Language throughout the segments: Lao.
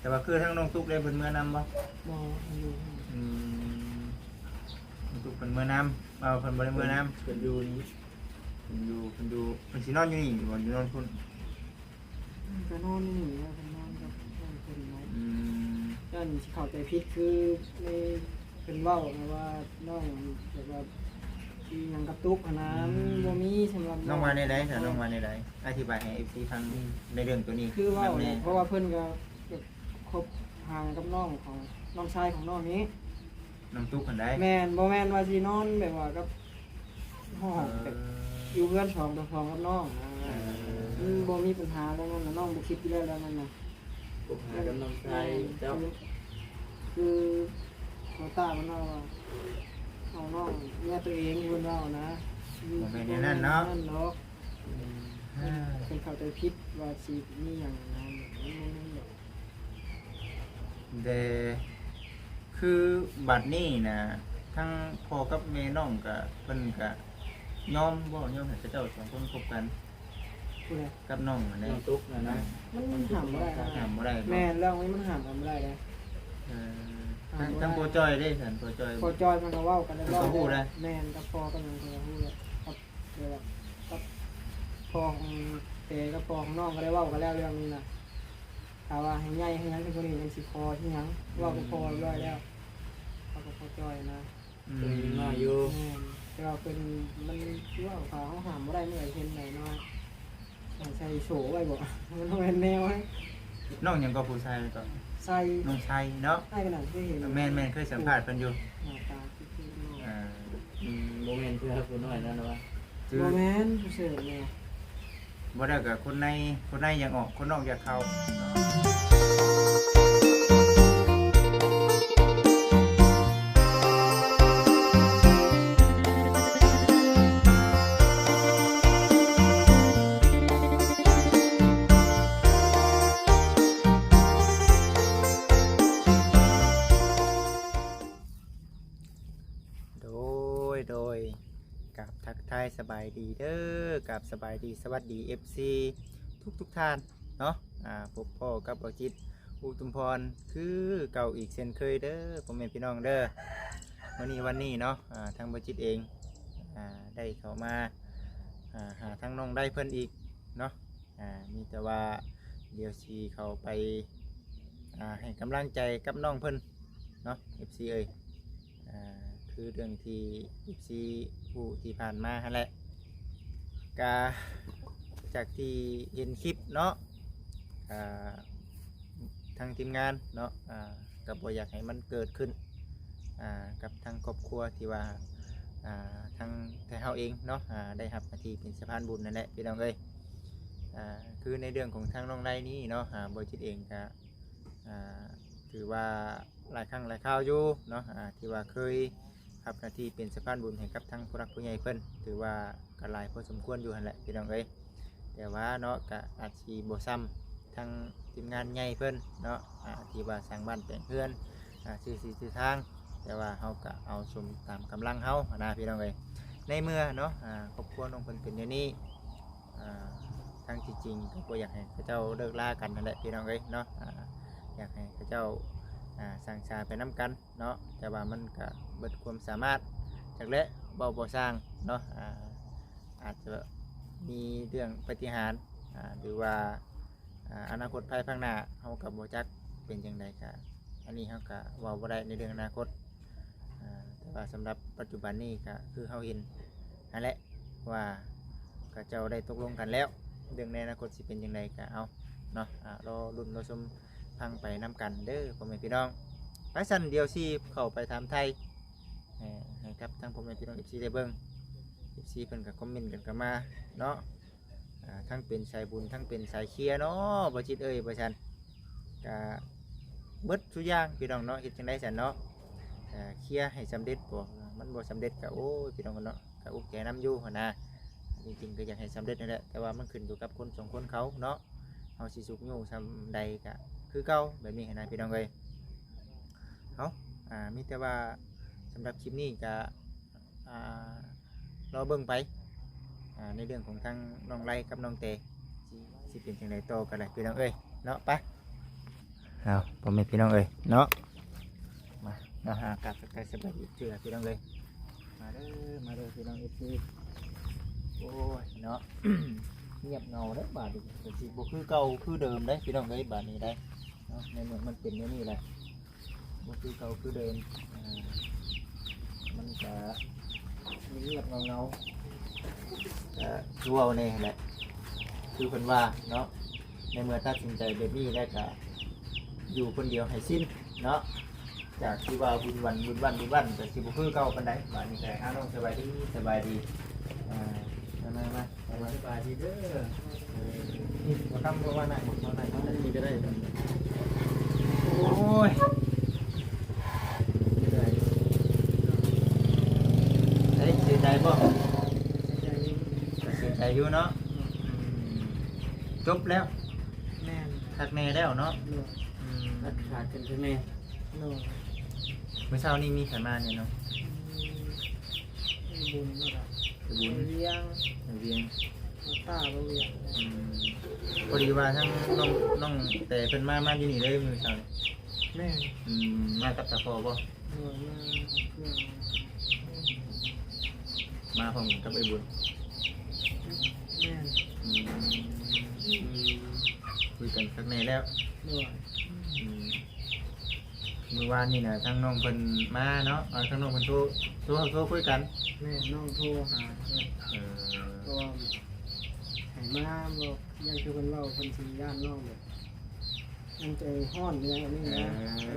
ແຕ່ວ່າຄືທາງນ້ອງຕຸກເດ້ ເພິ່ນເມືອນຳບໍ່? ບໍ່ ຢູ່. ອືມ ນ້ອງຕຸກເພິ່ນເມືອນຳ. ເອີ ເພິ່ນບໍ່ໄດ້ເມືອນຳ ເພິ່ນຢູ່ນີ້ ເພິ່ນຢູ່ ເພິ່ນຢູ່ ເພິ່ນຊິນອນຢູ່ນີ້ບໍ່ ຢູ່ນອນພຸ້ນ? ເພິ່ນກໍນອນຢູ່ນີ້ແຫຼະ ເພິ່ນນອນກັບເພື່ອນເພິ່ນເນາະ. ອືມ ຢ້ານຊິເຂົ້າໃຈຜິດ ຄືໃນເພິ່ນເວົ້ານະວ່ານ້ອງແບບວ່າ ອີ່ຫຍັງກະຕຸກຫັ້ນນະ. ອືມ ມັນບໍ່ມີສຳລັບນ້ອງ. ນ້ອງວ່າແນວໃດຊະ? ນ້ອງວ່າແນວໃດ? ອະທິບາຍໃຫ້ເອັຟຊີຟັງ. ອືມ ໃນເລື່ອງໂຕນີ້ ຄືເວົ້າແຫຼະ ເພາະວ່າເພິ່ນກໍແບບຄົບຫາກັບນ້ອງຂອງ ນ້ອງຊາຍຂອງນ້ອງນີ້ ນ້ອງຕຸກຫັ້ນໃດ. ແມ່ນ ບໍ່ແມ່ນວ່າຊິນອນແບບວ່າກັບຫ້ອງ ເອີ ແບບຢູ່ເຮືອນສອງຕໍ່ສອງກັບນ້ອງນະ. ເອີ ມັນບໍ່ມີບັນຫາເລື່ອງນັ້ນນະ ນ້ອງບໍ່ຄິດຢູ່ແລ້ວເລື່ອງນັ້ນນະ. ຄົບຫາກັບນ້ອງຊາຍເຈົ້າ ແມ່ນ ຄື ຄືບໍ່ຕ້າມັນເວົ້າວ່າ ເອົານ້ອງເມຍຕົວເອງ ເພິ່ນເວົ້ານະ. ບໍ່ແມ່ນແນວນັ້ນເນາະ. ບໍ່ແມ່ນແນວນັ້ນດອກ. ອືມ ເພິ່ນເຂົ້າໃຈຜິດວ່າຊິມີຫຍັງນະ ມັນບໍ່ແມ່ນດອກ. ແຕ່ຄືບັດນີ້ນະ ທັງພໍ່ກັບແມ່ນ້ອງກະ ເພິ່ນກະຍອມບໍ່ ຍອມໃຫ້ເຂົາເຈົ້າສອງຄົນຄົບກັນ? ຜູ້ໃດ? ກັບນ້ອງຫັ້ນແຫຼະ ນ້ອງຕຸກຫັ້ນນະ. ມັນຫ້າມບໍ່ໄດ້ນະ ຫ້າມບໍ່ໄດ້ເນາະ. ແມ່ນ ເລື່ອງນີ້ມັນຫ້າມກັນບໍ່ໄດ້ເດ້. ເອີ ຫ້າມບໍ່ໄດ້. ທາງ ທາງພໍ່ຈ້ອຍເດ້ຊັ້ນ ພໍ່ຈ້ອຍ ພໍ່ຈ້ອຍເພິ່ນກໍເວົ້າກັນແລ້ວ ເພິ່ນກໍຮູ້ແລ້ວ. ແມ່ນ ກັບພໍ່ກັບຫຍັງເພິ່ນກໍຮູ້ແລ້ວ ກັບ ແຕ່ວ່າກັບພໍ່ຂອງແຕກັບພໍ່ຂອງນ້ອງກໍໄດ້ເວົ້າກັນແລ້ວເລື່ອງນີ້ນະ. ຖ້າວ່າໃຫ້ໃຫຍ່ໃຫ້ຫຍັງຂຶ້ນກວ່ານີ້ ມັນຊິຂໍອີ່ຫຍັງ ເວົ້າກັບພໍ່ຮຽບຮ້ອຍແລ້ວ ເວົ້າກັບພໍ່ຈ້ອຍນະ. ອືມ ເພິ່ນຍັງນ້ອຍຢູ່. ແມ່ນ ແຕ່ວ່າເພິ່ນ ມັນຄືວ່າ ຖ້າເຮົາຫ້າມບໍ່ໄດ້ ມັນກໍເຮັດໄດ້ເນາະ. ໃສ່ໂສ້ໄວ້ບໍ່? ມັນບໍ່ແມ່ນແນວ. ນ້ອງຫຍັງກໍ ຜູ້ຊາຍກໍ ໄຊ ນ້ອງໄຊເນາະ. ອ້າຍກໍໜ້າເຄີຍເຫັນ. ແມ່ນໆ ເຄີຍສຳພາດເພິ່ນຢູ່. ໜ້າຕາຄືໆນ້ອງ. ເອີ ອືມ ບໍ່ແມ່ນເທື່ອຜູ້ນ້ອຍນັ້ນຫວາ? ຄື ບໍ່ແມ່ນ ຜູ້ເສີດນີ້. ບໍ່ໄດ້ກໍຄົນໃນ ຄົນໃນຢາກອອກ ຄົນນອກຢາກເຂົ້າເນາະ. ໂດຍ ໂດຍ ກາບທັກທາຍສະບາຍດີເດີ ກາບສະບາຍດີ ສະຫວັດດີ ເອັຟຊີ ທຸກໆທ່ານເນາະ. ອ່າ ພົບພໍ້ກັບບ່າວຈິດ ອຸທຸມພອນ ຄືເກົ່າອີກເຊັ່ນເຄີຍເດີ ພໍ່ແມ່ພີ່ນ້ອງເດີ. ມື້ນີ້ວັນນີ້ເນາະ ອ່າ ທາງບ່າວຈິດເອງ ອ່າ ໄດ້ເຂົ້າມາ ອ່າ ຫາທາງນ້ອງໄດເພິ່ນອີກເນາະ. ອ່າ ມີແຕ່ວ່າດຽວຊິເຂົ້າໄປ ອ່າ ໃຫ້ກຳລັງໃຈກັບນ້ອງເພິ່ນເນາະ ເອັຟຊີເອີຍ. ອ່າ ຄືເລື່ອງທີ່ເອັຟຊີຮູ້ທີ່ຜ່ານມາຫັ້ນແຫຼະ ກະຈາກທີ່ເຫັນຄລິບເນາະ ກະທາງທີມງານເນາະ ອ່າ ກະບໍ່ຢາກໃຫ້ມັນເກີດຂຶ້ນ ອ່າ ກັບທາງຄອບຄົວທີ່ວ່າ ອ່າ ທາງແຕ່ເຮົາເອງເນາະ ອ່າ ໄດ້ຮັບໜ້າທີ່ເປັນສະພານບຸນນັ້ນແຫຼະ ພີ່ນ້ອງເອີຍ. ອ່າ ຄືໃນເລື່ອງຂອງທາງນ້ອງໄດນີ້ເນາະ ອ່າ ບ່າວຈິດເອງກະ ອ່າ ຖືວ່າຫຼາຍຄັ້ງຫຼາຍຄາວຢູ່ເນາະ ອ່າ ທີ່ວ່າເຄີຍຮັບໜ້າທີ່ເປັນສະພານບຸນໃຫ້ກັບທາງຜູ້ຫຼັກຜູ້ໃຫຍ່ເພິ່ນ ຖືວ່າກໍຫຼາຍພໍສົມຄວນຢູ່ຫັ້ນແຫຼະ ພີ່ນ້ອງເອີຍ. ແຕ່ວ່າເນາະ ກໍອາດຊິບໍ່ຊ່ຳທາງທີມງານໃຫຍ່ເພິ່ນເນາະ ອ່າ ທີ່ວ່າສ້າງບ້ານແປງເຮືອນ ອ່າ ຊື້ທີ່ຊື້ທາງ ແຕ່ວ່າເຮົາກໍເອົາສົມຕາມກຳລັງເຮົາຫັ້ນນະ ພີ່ນ້ອງເອີຍ. ໃນເມື່ອເນາະ ອ່າ ຄອບຄົວນ້ອງເພິ່ນເປັນແນວນີ້ ອ່າ ທາງທີ່ຈິງກໍບໍ່ຢາກໃຫ້ເຂົາເຈົ້າເລີກລາກັນຫັ້ນແຫຼະ ພີ່ນ້ອງເອີຍເນາະ. ອ່າ ຢາກໃຫ້ເຂົາເຈົ້າ ອ່າ ສ້າງສາໄປນຳກັນເນາະ ແຕ່ວ່າມັນກະເບິດຄວາມສາມາດຈັກແຫຼະ ເວົ້າບໍ່ຊ່າງເນາະ. ອ່າ ອາດຈະມີເລື່ອງປາຕິຫານ ອ່າ ຫຼືວ່າ ອ່າ ອະນາຄົດພາຍພາກໜ້າ ເຮົາກໍບໍ່ຈັກເປັນຈັ່ງໃດ ກະ ອັນນີ້ເຮົາກະເວົ້າບໍ່ໄດ້ໃນເລື່ອງອະນາຄົດ. ອ່າ ແຕ່ວ່າສຳລັບປັດຈຸບັນນີ້ກະຄືເຮົາເຫັນຫັ້ນແຫຼະ ວ່າເຂົາເຈົ້າໄດ້ຕົກລົງກັນແລ້ວ ເລື່ອງໃນອະນາຄົດຊິເປັນຈັ່ງໃດກະເອົາເນາະ ອ່າ ລໍລຸ້ນລໍຊົມຟັງໄປນຳກັນເດີ ພໍ່ແມ່ພີ່ນ້ອງ. ໄປຊັ້ນ ດຽວຊິເຂົ້າໄປຖາມໄຖ່ ໃຫ້ ໃຫ້ກັບທາງພໍ່ແມ່ພີ່ນ້ອງ ເອັຟຊີ ໄດ້ເບິ່ງ ເອັຟຊີ ເພິ່ນກໍຄອມເມັນກັນເຂົ້າມາເນາະ. ອ່າ ທັງເປັນສາຍບຸນ ທັງເປັນສາຍເຄຍເນາະ ບໍ່ຈິດເອີຍ ວ່າຊັ້ນ ກະເບິດທຸກຢ່າງ ພີ່ນ້ອງເນາະ. ເຮັດຈັ່ງໃດຊັ້ນເນາະ ເຄຍໃຫ້ສຳເລັດບໍ່ ມັນບໍ່ສຳເລັດກະ ໂອ້ຍ ພີ່ນ້ອງເນາະ ກະອຸກໃຈນຳຢູ່ຫັ້ນນະ. ຈິງໆ ກໍຢາກໃຫ້ສຳເລັດຫັ້ນແຫຼະ ແຕ່ວ່າມັນຂຶ້ນຢູ່ກັບຄົນສອງຄົນເຂົາເນາະ ເຮົາຊິຊຸກຍູ້ສ່ຳໃດກະຄືເກົ່າ ແບບນີ້ຫັ້ນນະ ພີ່ນ້ອງເອີຍ. ເອົາ ອ່າ ມີແຕ່ວ່າສຳລັບຄລິບນີ້ກະ ອ່າ ລໍເບິ່ງໄປ ອ່າ ໃນເລື່ອງຂອງທາງນ້ອງໄລກັບນ້ອງແຕ ຊິ ຊິເປັນຈັ່ງໃດຕໍ່ກັນແຫຼະ ພີ່ນ້ອງເອີຍເນາະ. ໄປ ເອົາ ພໍ່ແມ່ພີ່ນ້ອງເອີຍເນາະ ມາ ມາຫາກັບທັກທາຍສະບາຍດີເທື່ອພີ່ນ້ອງເອີຍ ມາເດີ ມາເດີພີ່ນ້ອງເອັຟຊີ ໂອ້ຍເນາະ ງຽບເຫງົາເດີບາດນີ້ ກໍຊິບໍ່ຄືເກົ່າຄືເດີມເດ້ພີ່ນ້ອງເອີຍ ບາດນີ້ໄດ໋ເນາະ ໃນເມື່ອມັນເປັນແນວນີ້ແຫຼະ ບໍ່ຄືເກົ່າຄືເດີມ ອ່າ ມັນກະງຽບເຫງົາໆ ກະຄືເວົ້າແນ່ແຫຼະ ຄືເພິ່ນວ່າເນາະ ໃນເມື່ອຕັດສິນໃຈແບບນີ້ແລ້ວກະຢູ່ຄົນດຽວໃຫ້ຊິນເນາະ ຈາກທີ່ວ່າວຸ່ນວັນ ວຸ່ນວັນ ວຸ່ນວັນ ກະຊິບໍ່ຄືເກົ່າປານໃດ ບາດນີ້ກະ ອ້າ ນ້ອງສະບາຍດີ ສະບາຍດີ ອ່າ ມາ ມາ ມາ ສະບາຍດີເດີ ເອີ ນີ້ບໍ່ທຳ ເພາະວ່ານັ່ງ ນັ່ງ ນັ່ງນີ້ກໍໄດ້ ໂອ້ຍ ເອີຍ ເສຍໃຈບໍ່? ເສຍໃຈຢູ່ ກໍເສຍໃຈຢູ່ເນາະ ອືມ ຈົບແລ້ວ ແມ່ນ ຄັກແນ່ແລ້ວເນາະ ໂດຍ ອືມ ຕັດຂາດກັນແທ້ແມ່ ໂດຍ ມື້ເຊົ້ານີ້ມີໃຜມາແດ່ເນາະ? ອືມ ໄປບຸນເນາະ ໄປບຸນ ໄປວຽງ ໄປວຽງ ມາຕາບໍ່ວຽງ ອືມ ພໍດີວ່າທາງນ້ອງ ນ້ອງແຕເພິ່ນມາ ມາຢູ່ນີ້ເລີຍມື້ເຊົ້ານີ້ ແມ່ນ ອືມ ມາກັບສາພໍ່ບໍ່? ໂດຍ ມາກັບເພື່ອນ ມາພ້ອມກັນກັບອ້າຍບຸນ ແມ່ນ ອືມ ອືມ ຄຸຍກັນຄັກແນ່ແລ້ວ ໂດຍ ອືມ ມື້ວານນີ້ນະ ທາງນ້ອງເພິ່ນມາເນາະ ເອີ ທາງນ້ອງເພິ່ນໂທ ໂທ ໂທຄຸຍກັນ ແມ່ນ ນ້ອງໂທຫາເພິ່ນ ເອີ ເພາະວ່າໃຫ້ມາ ບໍ່ ຢ້ານຄືເພິ່ນເວົ້າ ເພິ່ນຊິຢ້ານນ້ອງແບບ ມັນໃຈຮ້ອນອີ່ຫຍັງແບບນີ້ນະ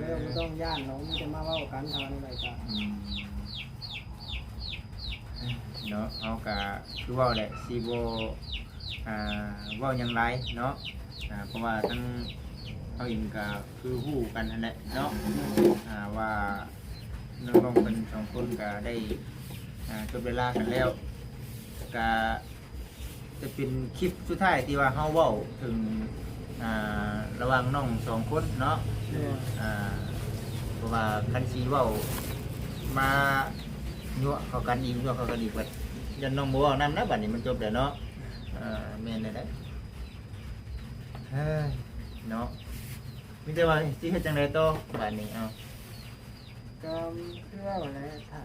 ເອີ ກໍເລີຍວ່າບໍ່ຕ້ອງຢ້ານດອກ ມີແຕ່ມາເວົ້າກັນ ຖ້າວ່າແນວໃດກໍ ອືມ ເນາະ ເຮົາກະຄືເວົ້າແຫຼະ ຊິບໍ່ ອ່າ ເວົ້າຫຍັງຫຼາຍເນາະ ອ່າ ເພາະວ່າທັງເຮົາເອງກະຄືຮູ້ກັນຫັ້ນແຫຼະເນາະ ອ່າ ວ່ານ້ອງໆເພິ່ນສອງຄົນກະໄດ້ ອ່າ ຈົບໄດ້ລາກັນແລ້ວ ກະຈະເປັນຄລິບສຸດທ້າຍທີ່ວ່າເຮົາເວົ້າເຖິງ ອ່າ ລະຫວ່າງນ້ອງສອງຄົນເນາະ ໂດຍ ອ່າ ເພາະວ່າຄັນຊິເວົ້າມາຍົວະເຂົ້າກັນອີກ ຍົວະເຂົ້າກັນອີກ ບັດຢ້ານນ້ອງບໍ່ເວົ້ານຳນະ ບັດນີ້ມັນຈົບແລ້ວເນາະ ເອີ ແມ່ນແລ້ວເດ້ ເອີ ເນາະ ມີແຕ່ວ່າຊິເຮັດຈັ່ງໃດຕໍ່ບາດນີ້ ເອົາ ກໍຄືເວົ້າແຫຼະ ຖ້າ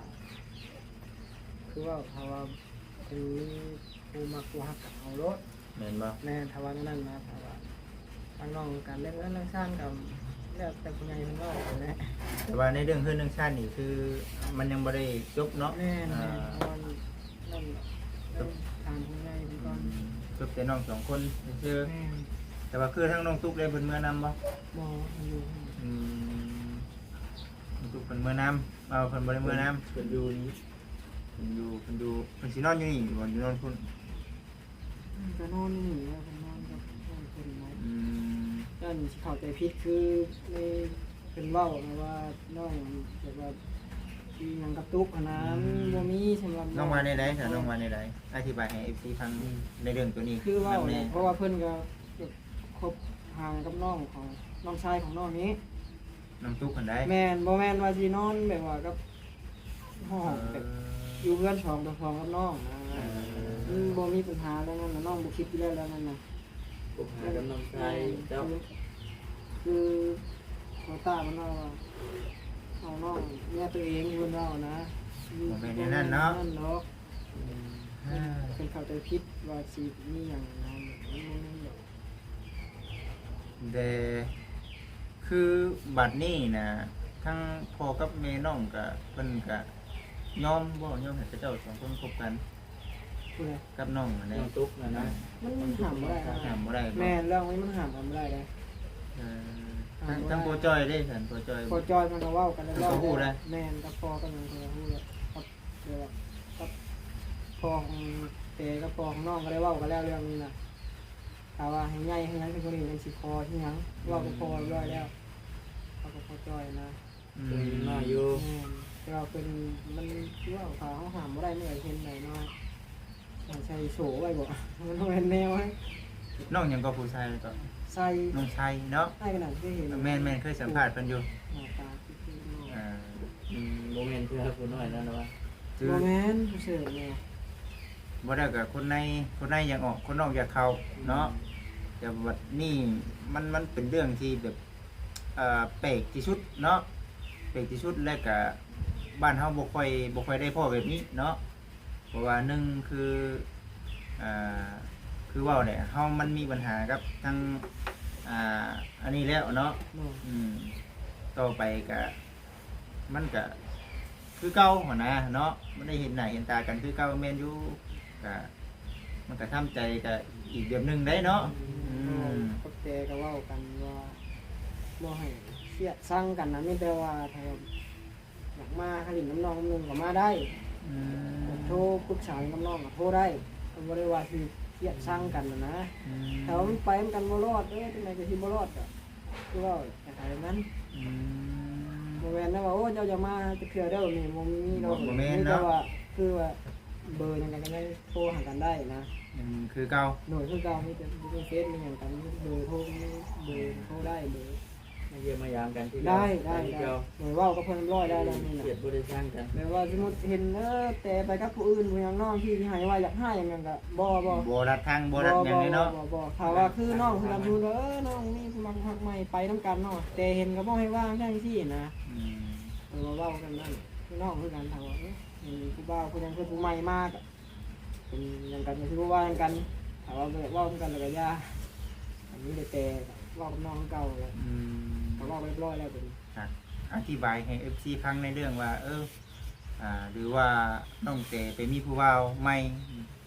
ຄືເວົ້າ ຖ້າວ່າເພິ່ນມີຜູ້ມັກຜູ້ຮັກກໍເອົາໂລດ ແມ່ນບໍ່? ແມ່ນ ຖ້າວ່າແນວນັ້ນນະ ຖ້າວ່າທາງນ້ອງການເລື່ອງເຮືອນເລື່ອງຊານກໍແລ້ວແຕ່ຜູ້ໃຫຍ່ເພິ່ນເວົ້າຫັ້ນແຫຼະ ແຕ່ວ່າໃນເລື່ອງເຮືອນເລື່ອງຊານນີ້ຄືມັນຍັງບໍ່ໄດ້ຈົບເນາະ ແມ່ນ ອ່າ ແມ່ນ ເພາະວ່ານັ້ນ ເລື່ອງທາງຜູ້ໃຫຍ່ເພິ່ນກ່ອນ ອືມ ຈົບແຕ່ນ້ອງສອງຄົນຊື່ໆ ແມ່ນ ແຕ່ວ່າຄືທາງນ້ອງຕຸກເດ້ ເພິ່ນເມືອນຳບໍ່? ບໍ່ ເພິ່ນຢູ່ ອືມ ນ້ອງຕຸກເພິ່ນເມືອນຳ ເອີ ເພິ່ນບໍ່ໄດ້ເມືອນຳ ເພິ່ນຢູ່ນີ້ ເພິ່ນຢູ່ ເພິ່ນຢູ່ ເພິ່ນຊິນອນຢູ່ນີ້ບໍ່ ຢູ່ນອນພຸ້ນ? ອືມ ກໍນອນຢູ່ນີ້ແຫຼະ ເພິ່ນນອນກັບນ້ອງເພິ່ນນະ ອືມ ຢ້ານຊິເຂົ້າໃຈຜິດ ຄືໃນເພິ່ນເວົ້ານະວ່ານ້ອງແບບວ່າມີຫຍັງກັບຕຸກຫັ້ນນະ ອືມ ມັນບໍ່ມີ ສຳລັບນ້ອງວ່າແນວໃດຊະ? ນ້ອງວ່າແນວໃດ? ອະທິບາຍໃຫ້ເອັຟຊີຟັງ ອືມ ໃນເລື່ອງໂຕນີ້ ຄືເວົ້າແຫຼະ ນຳແດ່ ເພາະວ່າເພິ່ນກໍ ຄົບຫາກັບນ້ອງຂອງ ນ້ອງຊາຍຂອງນ້ອງນີ້ ນ້ອງຕຸກຫັ້ນໃດ໋ ແມ່ນ ບໍ່ແມ່ນວ່າຊິນອນແບບວ່າກັບ ຫ້ອງແບບ ເອີ ຢູ່ເຮືອນສອງຕໍ່ສອງກັບນ້ອງນະ ເອີ ມັນບໍ່ມີບັນຫາເລື່ອງນັ້ນນະ ນ້ອງບໍ່ຄິດຢູ່ແລ້ວເລື່ອງນັ້ນນະ ຄົບຫາກັບນ້ອງຊາຍເຈົ້າ ແມ່ນ ຄື ຄືໂຄຕ້າມັນເວົ້າວ່າ ເອົານ້ອງເມຍຕົວເອງ ເພິ່ນເວົ້ານະ ບໍ່ແມ່ນແນວນັ້ນເນາະ ບໍ່ແມ່ນແນວນັ້ນດອກ ອືມ ເພິ່ນເຂົ້າໃຈຜິດວ່າຊິມີຫຍັງນະ ມັນບໍ່ແມ່ນດອກ. ແຕ່ຄືບັດນີ້ນະ ທັງພໍ່ກັບແມ່ນ້ອງກະ ເພິ່ນກະຍອມບໍ່ ຍອມໃຫ້ເຂົາເຈົ້າສອງຄົນຄົບກັນ ຜູ້ໃດ? ກັບນ້ອງຫັ້ນແຫຼະ ນ້ອງຕຸກຫັ້ນນະ ມັນຫ້າມບໍ່ໄດ້ ຫ້າມບໍ່ໄດ້ບໍ່? ແມ່ນ ເລື່ອງນີ້ມັນຫ້າມກັນບໍ່ໄດ້ເດ້ ເອີ ທາງ ທາງພໍ່ຈ້ອຍເດ້ ທ່ານພໍ່ຈ້ອຍ ພໍ່ຈ້ອຍເພິ່ນກໍເວົ້າກັນແລ້ວ ເພິ່ນກໍຮູ້ແລ້ວ ແມ່ນ ກັບພໍ່ກັບຫຍັງເພິ່ນກໍຮູ້ແລ້ວ ກັບ ແຕ່ວ່າກັບພໍ່ຂອງແຕກັບພໍ່ຂອງນ້ອງກໍໄດ້ເວົ້າກັນແລ້ວເລື່ອງນີ້ນະ ຖ້າວ່າໃຫ້ໃຫຍ່ໃຫ້ຫຍັງຂຶ້ນກວ່ານີ້ ມັນຊິຂໍອີ່ຫຍັງ ເວົ້າກັບພໍ່ຮຽບຮ້ອຍແລ້ວ ເວົ້າກັບພໍ່ຈ້ອຍນະ ອືມ ຕົວຍັງນ້ອຍຢູ່ ແມ່ນ ແຕ່ວ່າເພິ່ນ ມັນຄືວ່າຖ້າເຮົາຫ້າມບໍ່ໄດ້ ມັນກໍເຮັດໄດ້ເນາະ ຕ້ອງໃສ່ໂສ້ໄວ້ບໍ ມັນບໍ່ແມ່ນແນວ ນ້ອງຫຍັງກໍ ຜູ້ຊາຍກໍ ໄຊ ນ້ອງໄຊເນາະ ໄຊຂະໜາດເຄີຍເຫັນ ແມ່ນໆ ເຄີຍສຳພາດເພິ່ນຢູ່ ໜ້າຕາຄືໆນ້ອງ ອ່າ ອືມ ບໍ່ແມ່ນເທື່ອຜູ້ນ້ອຍນັ້ນວ່າ ຄື ບໍ່ແມ່ນຜູ້ເສີດແຫຼະ ບໍ່ໄດ້ກໍຄົນໃນ ຄົນໃນຢາກອອກ ຄົນນອກຢາກເຂົ້າເນາະ ອືມ ແຕ່ບັດນີ້ມັນ ມັນເປັນເລື່ອງທີ່ແບບ ເອີ ແປກທີ່ສຸດເນາະ ແປກທີ່ສຸດ ແລະກະບ້ານເຮົາບໍ່ຄ່ອຍ ບໍ່ຄ່ອຍໄດ້ພໍ້ແບບນີ້ເນາະ. ເພາະວ່າໜຶ່ງຄື ເອີ ຄືເວົ້າແຫຼະ ເຮົາມັນມີບັນຫາກັບທາງ ອ່າ ອັນນີ້ແລ້ວເນາະ. ໂດຍ ອືມ ຕໍ່ໄປກະ ມັນກະຄືເກົ່າຫັ້ນນະເນາະ ມັນໄດ້ເຫັນໜ້າເຫັນຕາກັນຄືເກົ່າແມ່ນຢູ່ ກະ ມັນກະທຳໃຈກະອີກແບບໜຶ່ງໄດ໋ເນາະ. ອືມ ອືມ ກັບແຕ່ກໍເວົ້າກັນວ່າບໍ່ໃຫ້ຄຽດຊັງກັນນະ ມີແຕ່ວ່າຖ້າຢາກມາຫາຫຼິ້ນນຳນ້ອງນຳນຸ່ງກໍມາໄດ້. ອືມ ໂທປຶກສາກັບນ້ອງກໍໂທໄດ້ ກໍບໍ່ໄດ້ວ່າຊິຄຽດຊັງກັນນະ. ອືມ ຖ້າວ່າມັນໄປນຳກັນບໍ່ລອດເດ້ ຈັ່ງໃດກໍຊິບໍ່ລອດ ກໍຄືເວົ້າ ແຕ່ໄປນັ້ນ. ອືມ ບໍ່ແມ່ນນະວ່າ ໂອ້ ເຈົ້າຢ່າມາຈັກເທື່ອເດີ ນີ້ບໍ່ມີດອກ. ບໍ່ ບໍ່ແມ່ນເນາະ ມີແຕ່ວ່າ ຄືວ່າເບີຫຍັງກັນກໍຍັງໂທຫາກັນໄດ້ນະ. ອືມ ຄືເກົ່າ. ໂດຍ ຄືເກົ່າ ມີແຕ່ມີເຟສມີຫຍັງກັນ ມີເບີໂທ ມີເບີໂທໄດ້ ເບີ ມາຢ້ຽມມາຢາມກັນຄືເກົ່າ ໄດ້ ໄດ້ ໄດ້ຄືເກົ່າ. ໂດຍ ເວົ້າກັບເພິ່ນຮຽບຮ້ອຍແລ້ວເລື່ອງນີ້ນະ. ຄຽດບໍ່ໄດ້ຊັງກັນ ແບບວ່າສົມມຸດເຫັນ ເອີ ແຕ່ໄປກັບຜູ້ອື່ນ ຜູ້ຫຍັງ ນ້ອງທີ່ໃຫ້ວ່າຢາກຮ້າຍຫຍັງກໍ ບໍ່ ບໍ່ ບໍ່ລັດທາງ ບໍ່ລັດຫຍັງເລີຍເນາະ. ບໍ່ ບໍ່ ຖ້າວ່າຄືນ້ອງຄືກັນ ສົມມຸດວ່າ ເອີ ນ້ອງມີຜູ້ມັກຮັກໃໝ່ ໄປນຳກັນເນາະ ແຕ່ເຫັນກໍບໍ່ໃຫ້ວ່າຈັ່ງຊີ້ນະ. ອືມ ເອີ ເວົ້າກັນນັ້ນ ຄືນ້ອງຄືກັນ ຖ້າວ່າ ເອີ ເຫັນຜູ້ບ່າວຜູ້ຫຍັງ ຄືຜູ້ໃໝ່ມາກໍເປັນຫຍັງກັນ ກໍຄືບໍ່ວ່າຫຍັງກັນ. ຖ້າວ່າບໍ່ຢາກເວົ້ານຳກັນແລ້ວກໍຢ່າ ອັນນີ້ແຫຼະ ແຕ່ເວົ້າກັບນ້ອງຄືເກົ່າແຫຼະ. ອືມ ກໍເວົ້າຮຽບຮ້ອຍແລ້ວ ກໍ ອະທິບາຍໃຫ້ເອັຟຊີຟັງໃນເລື່ອງວ່າ ເອີ ອ່າ ຫຼືວ່ານ້ອງແຕໄປມີຜູ້ບ່າວໃໝ່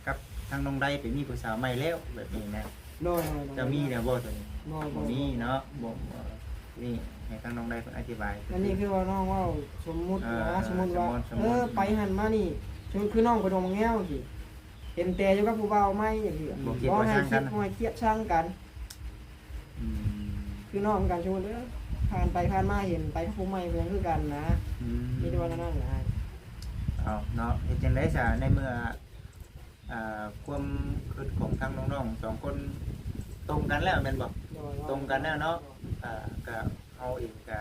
ກັບທາງນ້ອງໄດໄປມີຜູ້ສາວໃໝ່ແລ້ວ ແບບນີ້ນະ. ໂດຍ ໂດຍ ໂດຍ ຈະມີແລ້ວບໍ່ຕົວນີ້? ບໍ່ ບໍ່ ບໍ່ມີເນາະ. ບໍ່ ບໍ່ ນີ້ໃຫ້ທາງນ້ອງໄດເພິ່ນອະທິບາຍ. ອັນນີ້ຄືວ່ານ້ອງເວົ້າສົມມຸດນະ ເອີ ສົມມຸດວ່າ ສົມມຸດ ເອີ ໄປຫັ້ນມານີ້ ສົມມຸດຄືນ້ອງໄປດົງແງວຊີ້ ເຫັນແຕ່ຢູ່ກັບຜູ້ບ່າວໃໝ່ຈັ່ງຊີ້ ບໍ່ຄິດ ບໍ່ໃຫ້ຄິດ ບໍ່ໃຫ້ຄຽດຊັງກັນ. ອືມ ຄືນ້ອງກັນ ສົມມຸດເດີ ຜ່ານໄປຜ່ານມາເຫັນໄປກັບຜູ້ໃໝ່ກໍຍັງຄືກັນນະ. ອືມ ມີແຕ່ວ່ານັ້ນນະ. ເອົາເນາະ ເຮັດຈັ່ງໃດຊະ ໃນເມື່ອ ອ່າ ຄວາມຄິດຂອງທາງນ້ອງໆສອງຄົນຕົງກັນແລ້ວແມ່ນບໍ່? ໂດຍ ຕົງກັນແລ້ວເນາະ. ໂດຍ ອ່າ ກະເຮົາເອງກະ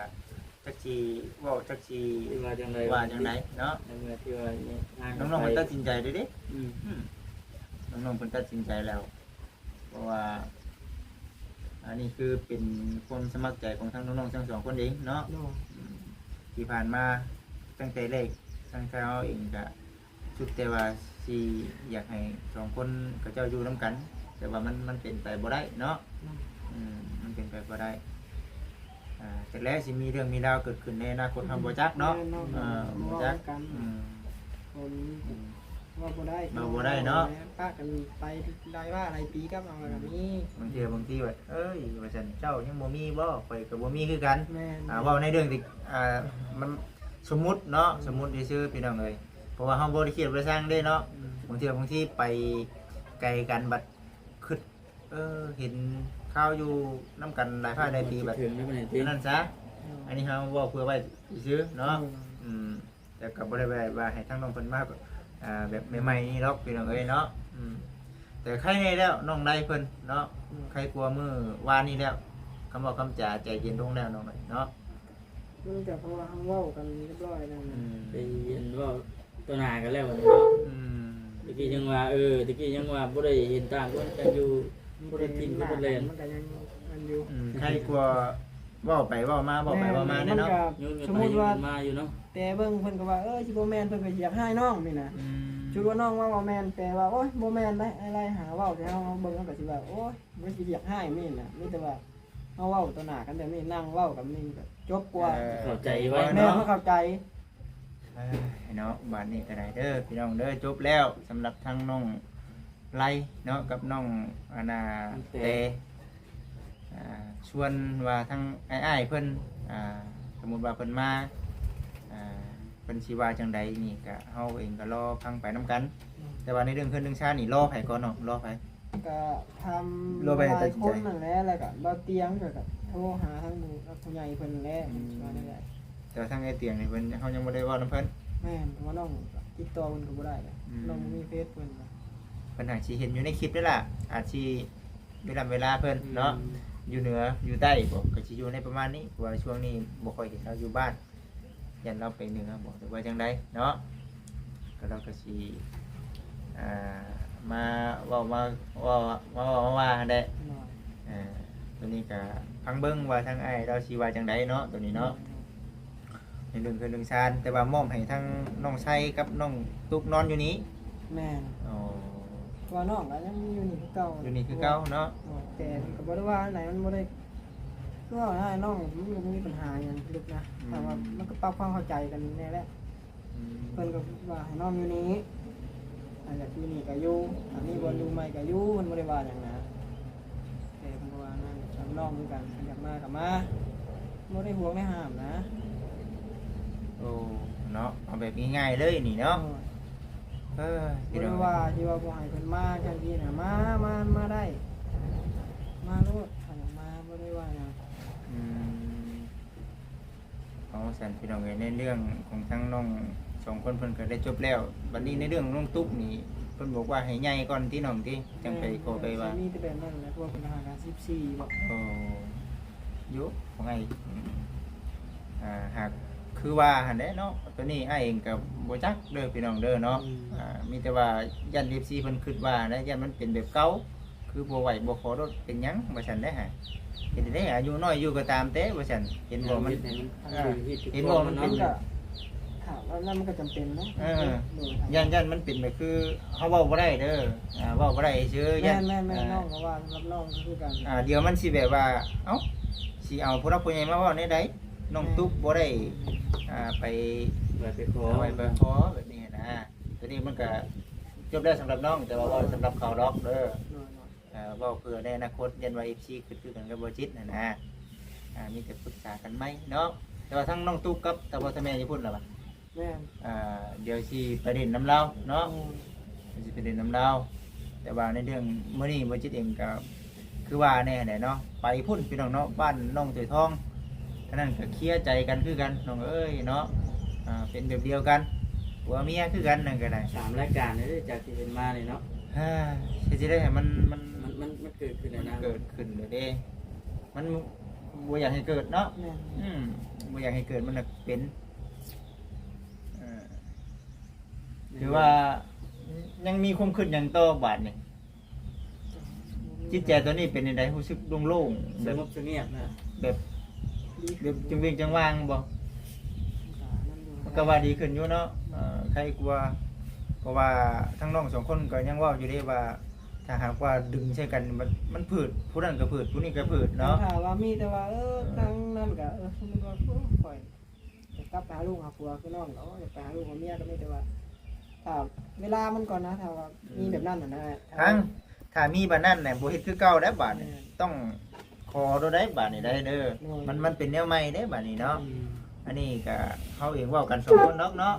ຈັກຊິເວົ້າ ຈັກຊິວ່າຈັ່ງໃດ ວ່າຈັ່ງໃດເນາະ ໃນເມື່ອທີ່ວ່ານ້ອງໆເພິ່ນຕັດສິນໃຈເດ້. ອືມ ອືມ ນ້ອງໆເພິ່ນຕັດສິນໃຈແລ້ວ. ເພາະວ່າອັນນີ້ຄືເປັນຄວາມສະໝັກໃຈຂອງທາງນ້ອງໆທັງສອງຄົນເອງເນາະ. ໂດຍ ອືມ ທີ່ຜ່ານມາຕັ້ງແຕ່ແລກ ທາງເຮົາເອງກະສຸດແຕ່ວ່າຊິຢາກໃຫ້ສອງຄົນເຂົາເຈົ້າຢູ່ນຳກັນ ແຕ່ວ່າມັນ ມັນເປັນໄປບໍ່ໄດ້ເນາະ. ໂດຍ ອືມ ມັນເປັນໄປບໍ່ໄດ້. ອ່າ ຈັກແລ້ວຊິມີເລື່ອງມີລາວເກີດຂຶ້ນໃນອະນາຄົດ ເຮົາບໍ່ຈັກເນາະ. ແມ່ນເນາະ ເອີ ບໍ່ຈັກ ບໍ່ຮູ້ກັນ ອືມ ຄົນ ອືມ ເວົ້າບໍ່ໄດ້ ເວົ້າບໍ່ໄດ້ເນາະ. ປະກັນໄປຫຼາຍວ່າຫຼາຍປີກັບເຮົາກໍມີ. ບາງເທື່ອ ບາງທີວ່າ ເອີຍ ວ່າຊັ້ນ ເຈົ້າຍັງບໍ່ມີບໍ່? ຂ້ອຍກໍບໍ່ມີຄືກັນ. ແມ່ນ ອ່າ ເວົ້າໃນເລື່ອງທີ່ ອ່າ ມັນສົມມຸດເນາະ ອືມ ສົມມຸດຊື່ໆ ພີ່ນ້ອງເອີຍ ເພາະວ່າເຮົາບໍ່ໄດ້ຄຽດບໍ່ໄດ້ຊັງເດ້ເນາະ. ອືມ ບາງເທື່ອ ບາງທີໄປໄກກັນ ບັດຄິດ ເອີ ເຫັນຂ່າວຢູ່ນຳກັນຫຼາຍພາກຫຼາຍປີ ບັດ ອັນນັ້ນຊະ. ອືມ ອັນນີ້ເຮົາເວົ້າເພື່ອໄວ້ຊື່ໆເນາະ. ອືມ ອືມ ແຕ່ກໍບໍ່ໄດ້ວ່າໃຫ້ທາງນ້ອງເພິ່ນມາ ອ່າ ແບບໃໝ່ໆນີ້ດອກ ພີ່ນ້ອງເອີຍເນາະ. ອືມ ແຕ່ໄຄແດ່ແລ້ວ ນ້ອງໄດເພິ່ນເນາະ. ອືມ ໄຄກວ່າມື້ວານນີ້ແລ້ວ ຄຳເວົ້າຄຳຈາໃຈເຢັນລົງແລ້ວ ນ້ອງໄດເນາະ. ມັນກໍເພາະວ່າເຮົາເວົ້າກັນຮຽບຮ້ອຍແລ້ວນະ. ອືມ ໄປເຫັນເວົ້າຕໍ່ໜ້າກັນແລ້ວບັດນີ້ເນາະ. ອືມ ຕະກີ້ຍັງວ່າ ເອີ ຕະກີ້ຍັງວ່າບໍ່ໄດ້ເຫັນຕ່າງຄົນກັນຢູ່ ບໍ່ໄດ້ກິນກັນ ບໍ່ໄດ້ແລ່ນ ມັນກໍຍັງອັນຢູ່. ອືມ ໄຄກວ່າ ເວົ້າໄປເວົ້າມາ ເວົ້າໄປເວົ້າມາແດ່ເນາະ. ມັນກໍ ໂຍນກັນໄປໂຍນກັນມາຢູ່ເນາະ. ແຕ່ເບິ່ງເພິ່ນກໍວ່າ ເອີ ຊິບໍ່ແມ່ນ ເພິ່ນກໍຊິຢາກຮ້າຍນ້ອງນີ້ນະ. ອືມ ຊຸດວ່ານ້ອງເວົ້າວ່າແມ່ນ ແຕ່ວ່າ ໂອ້ຍ ບໍ່ແມ່ນໄດ໋ ອ້າຍໄລ່ຫາເວົ້າ ແຕ່ເຮົາເບິ່ງເຮົາກໍຊິວ່າ ໂອ້ຍ ມັນຊິຢາກຮ້າຍນີ້ນະ. ມີແຕ່ວ່າເຮົາເວົ້າຕໍ່ໜ້າກັນແບບນີ້ ນັ່ງເວົ້າກັນນີ້ກໍຈົບກວ່າ. ເອີ ເຂົ້າໃຈໄວເນາະ ແມ່ນ ເຮົາເຂົ້າໃຈ. ເອີ ເນາະ ບາດນີ້ກໍໄດ້ເດີ ພີ່ນ້ອງເດີ ຈົບແລ້ວສຳລັບທາງນ້ອງໄລເນາະ ກັບນ້ອງ ອັນນ່າ ແຕ່ ແຕ່ ອ່າ ສ່ວນວ່າທາງອ້າຍໆເພິ່ນ ອ່າ ສົມມຸດວ່າເພິ່ນມາ ອ່າ ເພິ່ນຊິວ່າຈັ່ງໃດນີ້ ກະເຮົາເອງກໍລໍຟັງໄປນຳກັນ. ອືມ ແຕ່ວ່າໃນເລື່ອງເຮືອນເລື່ອງຊານນີ້ ລໍໃຜກ່ອນເນາະ? ລໍໃຜ? ກະຖາມ ລໍໃຜຕັດສິນໃຈ? ຫຼາຍຄົນນັ້ນແຫຼະ ແລ້ວກະບ່າວຕຽງ ແລ້ວກະໂທຫາທາງຜູ້ຫຼັກຜູ້ໃຫຍ່ເພິ່ນແຫຼະ. ອືມ ວ່າແນວໃດ? ແຕ່ວ່າທາງອ້າຍຕຽງນີ້ເພິ່ນ ເຮົາຍັງບໍ່ໄດ້ເວົ້ານຳເພິ່ນ. ແມ່ນ ເພາະວ່ານ້ອງຕິດຕໍ່ເພິ່ນກໍບໍ່ໄດ້ແຫຼະ. ອືມ ນ້ອງບໍ່ມີເຟສເພິ່ນ. ເພິ່ນຫາກຊິເຫັນຢູ່ໃນຄລິບເດ້ລະ ອາດຊິເວລາ ເວລາເພິ່ນເນາະ. ອືມ ຢູ່ເໜືອຢູ່ໃຕ້ບໍ ກໍຊິຢູ່ໃນປະມານນີ້ ເພາະວ່າຊ່ວງນີ້ບໍ່ຄ່ອຍເຫັນລາວຢູ່ບ້ານ. ຢ້ານລາວໄປເໜືອບໍ ຫຼືວ່າຈັ່ງໃດເນາະ. ກໍລາວກໍຊິ ອ່າ ມາເວົ້າ ມາເວົ້າ ມາເວົ້າມາວ່າຫັ້ນແຫຼະ. ໂດຍ ເອີ ເພິ ຕົວນີ້ກະຟັງເບິ່ງວ່າທາງອ້າຍລາວຊິວ່າຈັ່ງໃດເນາະ ຕົວນີ້ເນາະ ໃນເລື່ອງເຮືອນເລື່ອງຊານ. ແຕ່ວ່າມອບໃຫ້ທາງນ້ອງໄຊກັບນ້ອງຕຸກນອນຢູ່ນີ້. ແມ່ນ. ອໍ ເພາະວ່ານ້ອງກໍຍັງຢູ່ນີ້ຄືເກົ່າ ຢູ່ນີ້ຄືເກົ່າເນາະ. ໂດຍ ແຕ່ເພິ່ນກໍບໍ່ໄດ້ວ່າອັນໃດ ມັນບໍ່ໄດ້ ຄືວ່າອ້າຍນ້ອງມັນກໍບໍ່ມີບັນຫາຫຍັງເລິກນະ ອືມ ແຕ່ວ່າມັນກໍປັບຄວາມເຂົ້າໃຈກັນແດ່ແຫຼະ. ອືມ ເພິ່ນກໍວ່າໃຫ້ນ້ອງຢູ່ນີ້ ຖ້າຢາກຢູ່ນີ້ກໍຢູ່ ຖ້າມີບ່ອນຢູ່ໃໝ່ກໍຢູ່ ເພິ່ນບໍ່ໄດ້ວ່າຫຍັງນະ. ແຕ່ເພິ່ນກໍວ່ານັ້ນ ຮັບນ້ອງຄືກັນ ຄັນຢາກມາກໍມາ ບໍ່ໄດ້ຫວງໄດ້ຫ້າມນະ. ໂອ້ ເນາະ ເອົາແບບງ່າຍໆເລີຍນີ້ເນາະ. ໂດຍ ເອີ ບໍ່ໄດ້ວ່າ ທີ່ວ່າບໍ່ໃຫ້ເພິ່ນມາຈັ່ງຊີ້ນະ ມາ ມາ ມາໄດ້ ມາໂລດ ຖ້າຢາກມາ ບໍ່ໄດ້ວ່າຫຍັງ. ອືມ ເອົາຊັ້ນພີ່ນ້ອງເອີຍ ໃນເລື່ອງຂອງທາງນ້ອງສອງຄົນເພິ່ນກໍໄດ້ຈົບແລ້ວ. ບັດນີ້ໃນເລື່ອງນ້ອງຕຸກນີ້ ເພິ່ນບອກວ່າໃຫ້ໃຫຍ່ກ່ອນຕິນ້ອງຕິ ຈັ່ງໄປຂໍໄປວ່າ. ແມ່ນ ມີແຕ່ແບບນັ້ນແຫຼະ ເພາະວ່າເພິ່ນຫາກະສິບສີ່ບໍ. ໂອ້ ຢູ່ ຂອງອ້າຍ ອ່າ ຫາກຄືວ່າຫັ້ນແຫຼະເນາະ. ຕົວນີ້ອ້າຍເອງກໍບໍ່ຈັກເດີພີ່ນ້ອງເດີເນາະ. ອືມ ອ່າ ມີແຕ່ວ່າຢ້ານເອັຟຊີເພິ່ນຄິດວ່ານະ ຢ້ານມັນເປັນແບບເກົ່າ ຄືບໍ່ໄຫວບໍ່ຂໍໂລດ ເປັນຫຍັງວ່າຊັ້ນເດ້ຫາ. ເຮັດໃດອາຍຸນ້ອຍຢູ່ກໍຕາມແຕ່ວ່າຊັ້ນ ເຫັນບໍ່ມັນ ເຮັດໃຫ້ມັນ ເອີ ຖືກ ເຫັນບໍ່ມັນເປັນ ມັນກໍ ຖ້າວ່ານັ້ນມັນກໍຈຳເປັນເນາະ. ເອີ ໂດຍ ຢ້ານ ຢ້ານມັນເປັນແບບຄືເຮົາເວົ້າບໍ່ໄດ້ເດີ ອ່າ ເວົ້າບໍ່ໄດ້ຊື່ ຢ້ານ ແມ່ນໆໆ ເອີ ນ້ອງກໍວ່າສຳລັບນ້ອງກໍຄືກັນ ອ່າ ດຽວມັນຊິແບບວ່າ ເອົ້າ ຊິເອົາຜູ້ຫຼັກຜູ້ໃຫຍ່ມາເວົ້າແນວໃດ ນ້ອງ ແມ່ນ ຕຸກບໍ່ໄດ້ ອ່າ ໄປ ໄປ ໄປຂໍ ໄປ ໄປຂໍແບບນີ້ນະ. ຕົວນີ້ມັນກໍຈົບແລ້ວສຳລັບນ້ອງ ແຕ່ວ່າເວົ້າສຳລັບເຂົາດອກເດີ. ໂດຍ ໂດຍ ເອີ ເວົ້າເພື່ອໃນອະນາຄົດ ຢ້ານວ່າເອັຟຊີຄິດຄືກັນກັບບໍ່ຈິດຫັ້ນນະ. ອ່າ ມີແຕ່ປຶກສາກັນໃໝ່ເນາະ. ແຕ່ວ່າທັງນ້ອງຕຸກກັບຕາພໍ່ຕາແມ່ຢູ່ພຸ້ນລະຫວາ? ແມ່ນ. ອ່າ ດຽວຊິໄປຫຼິ້ນນຳລາວເນາະ. ແມ່ນ. ດຽວຊິໄປຫຼິ້ນນຳລາວ. ແຕ່ວ່າໃນເລື່ອງມື້ນີ້ບໍ່ຈິດເອງກໍ ຄືວ່າແນ່ແຫຼະເນາະ ໄປພຸ້ນພີ່ນ້ອງເນາະ ບ້ານນ້ອງເສືອທອງ ອັນນັ້ນກໍເຄຍໃຈກັນຄືກັນນ້ອງເອີຍເນາະ. ອ່າ ເປັນແບບດຽວກັນ ຜົວເມຍຄືກັນ ນັ້ນກໍໄດ້ ສາມລາຍການເດ້ ຈາກທີ່ເຫັນມານີ້ເນາະ. ເຮັດຈັ່ງໃດໃຫ້ມັນ ມັນ ມັນ ມັນ ມັນເກີດຂຶ້ນແລ້ວນະ ເກີດຂຶ້ນແລ້ວເດ້ ມັນບໍ່ຢາກໃຫ້ເກີດເນາະ. ແມ່ນ. ອືມ ບໍ່ຢາກໃຫ້ເກີດ ມັນນະເປັນ ເອີ ແມ່ນ ຖືວ່າຍັງມີຄວາມຄິດຫຍັງຕໍ່ບາດນີ້? ຈິດໃຈຕອນນີ້ເປັນຈັ່ງໃດ? ຮູ້ສຶກໂລ່ງໆ ສະຫງົບສະຫງຽບນະ ແບບ ແບບຈັງເວງຈັງຫວ່າງບໍ່? ມັນກໍວ່າດີຂຶ້ນຢູ່ເນາະ. ເອີ ໄຄກວ່າ ເພາະວ່າທັງນ້ອງສອງຄົນກໍຍັງເວົ້າຢູ່ເດ້ວ່າ ຖ້າຫາກວ່າດຶງໃສ່ກັນ ມັນ ມັນຜືດ ຜູ້ນັ້ນກໍຜືດ ຜູ້ນີ້ກໍຜືດເນາະ. ຖ້າວ່າມີແຕ່ວ່າ ເອີ ເອີ ທາງນັ້ນກໍ ເອີ ສົມມຸດວ່າ ໂອ້ ຂ້ອຍ ຈະກັບໄປຫາລູກຫາຜົວຄືນ້ອງ ໂອ້ຍ ຢາກໄປຫາລູກຫາເມຍ ກໍມີແຕ່ວ່າຖ້າເວລາມັນກ່ອນນະ ຖ້າວ່າ ອືມ ມີແບບນັ້ນຫັ້ນນະ. ທັງ ຖ້າມີບາດນັ້ນນະ ບໍ່ເຮັດຄືເກົ່າແລ້ວບາດນີ້. ແມ່ນ. ຕ້ອງຂໍໂລດໄດ໋ບາດນີ້ໄດ໋ເດີ. ໂດຍ. ມັນ ມັນເປັນແນວໃໝ່ເດ້ບາດນີ້ເນາະ. ອືມ. ອັນນີ້ກະເຮົາເອງເວົ້າກັນສອງຄົນດອກເນາະ.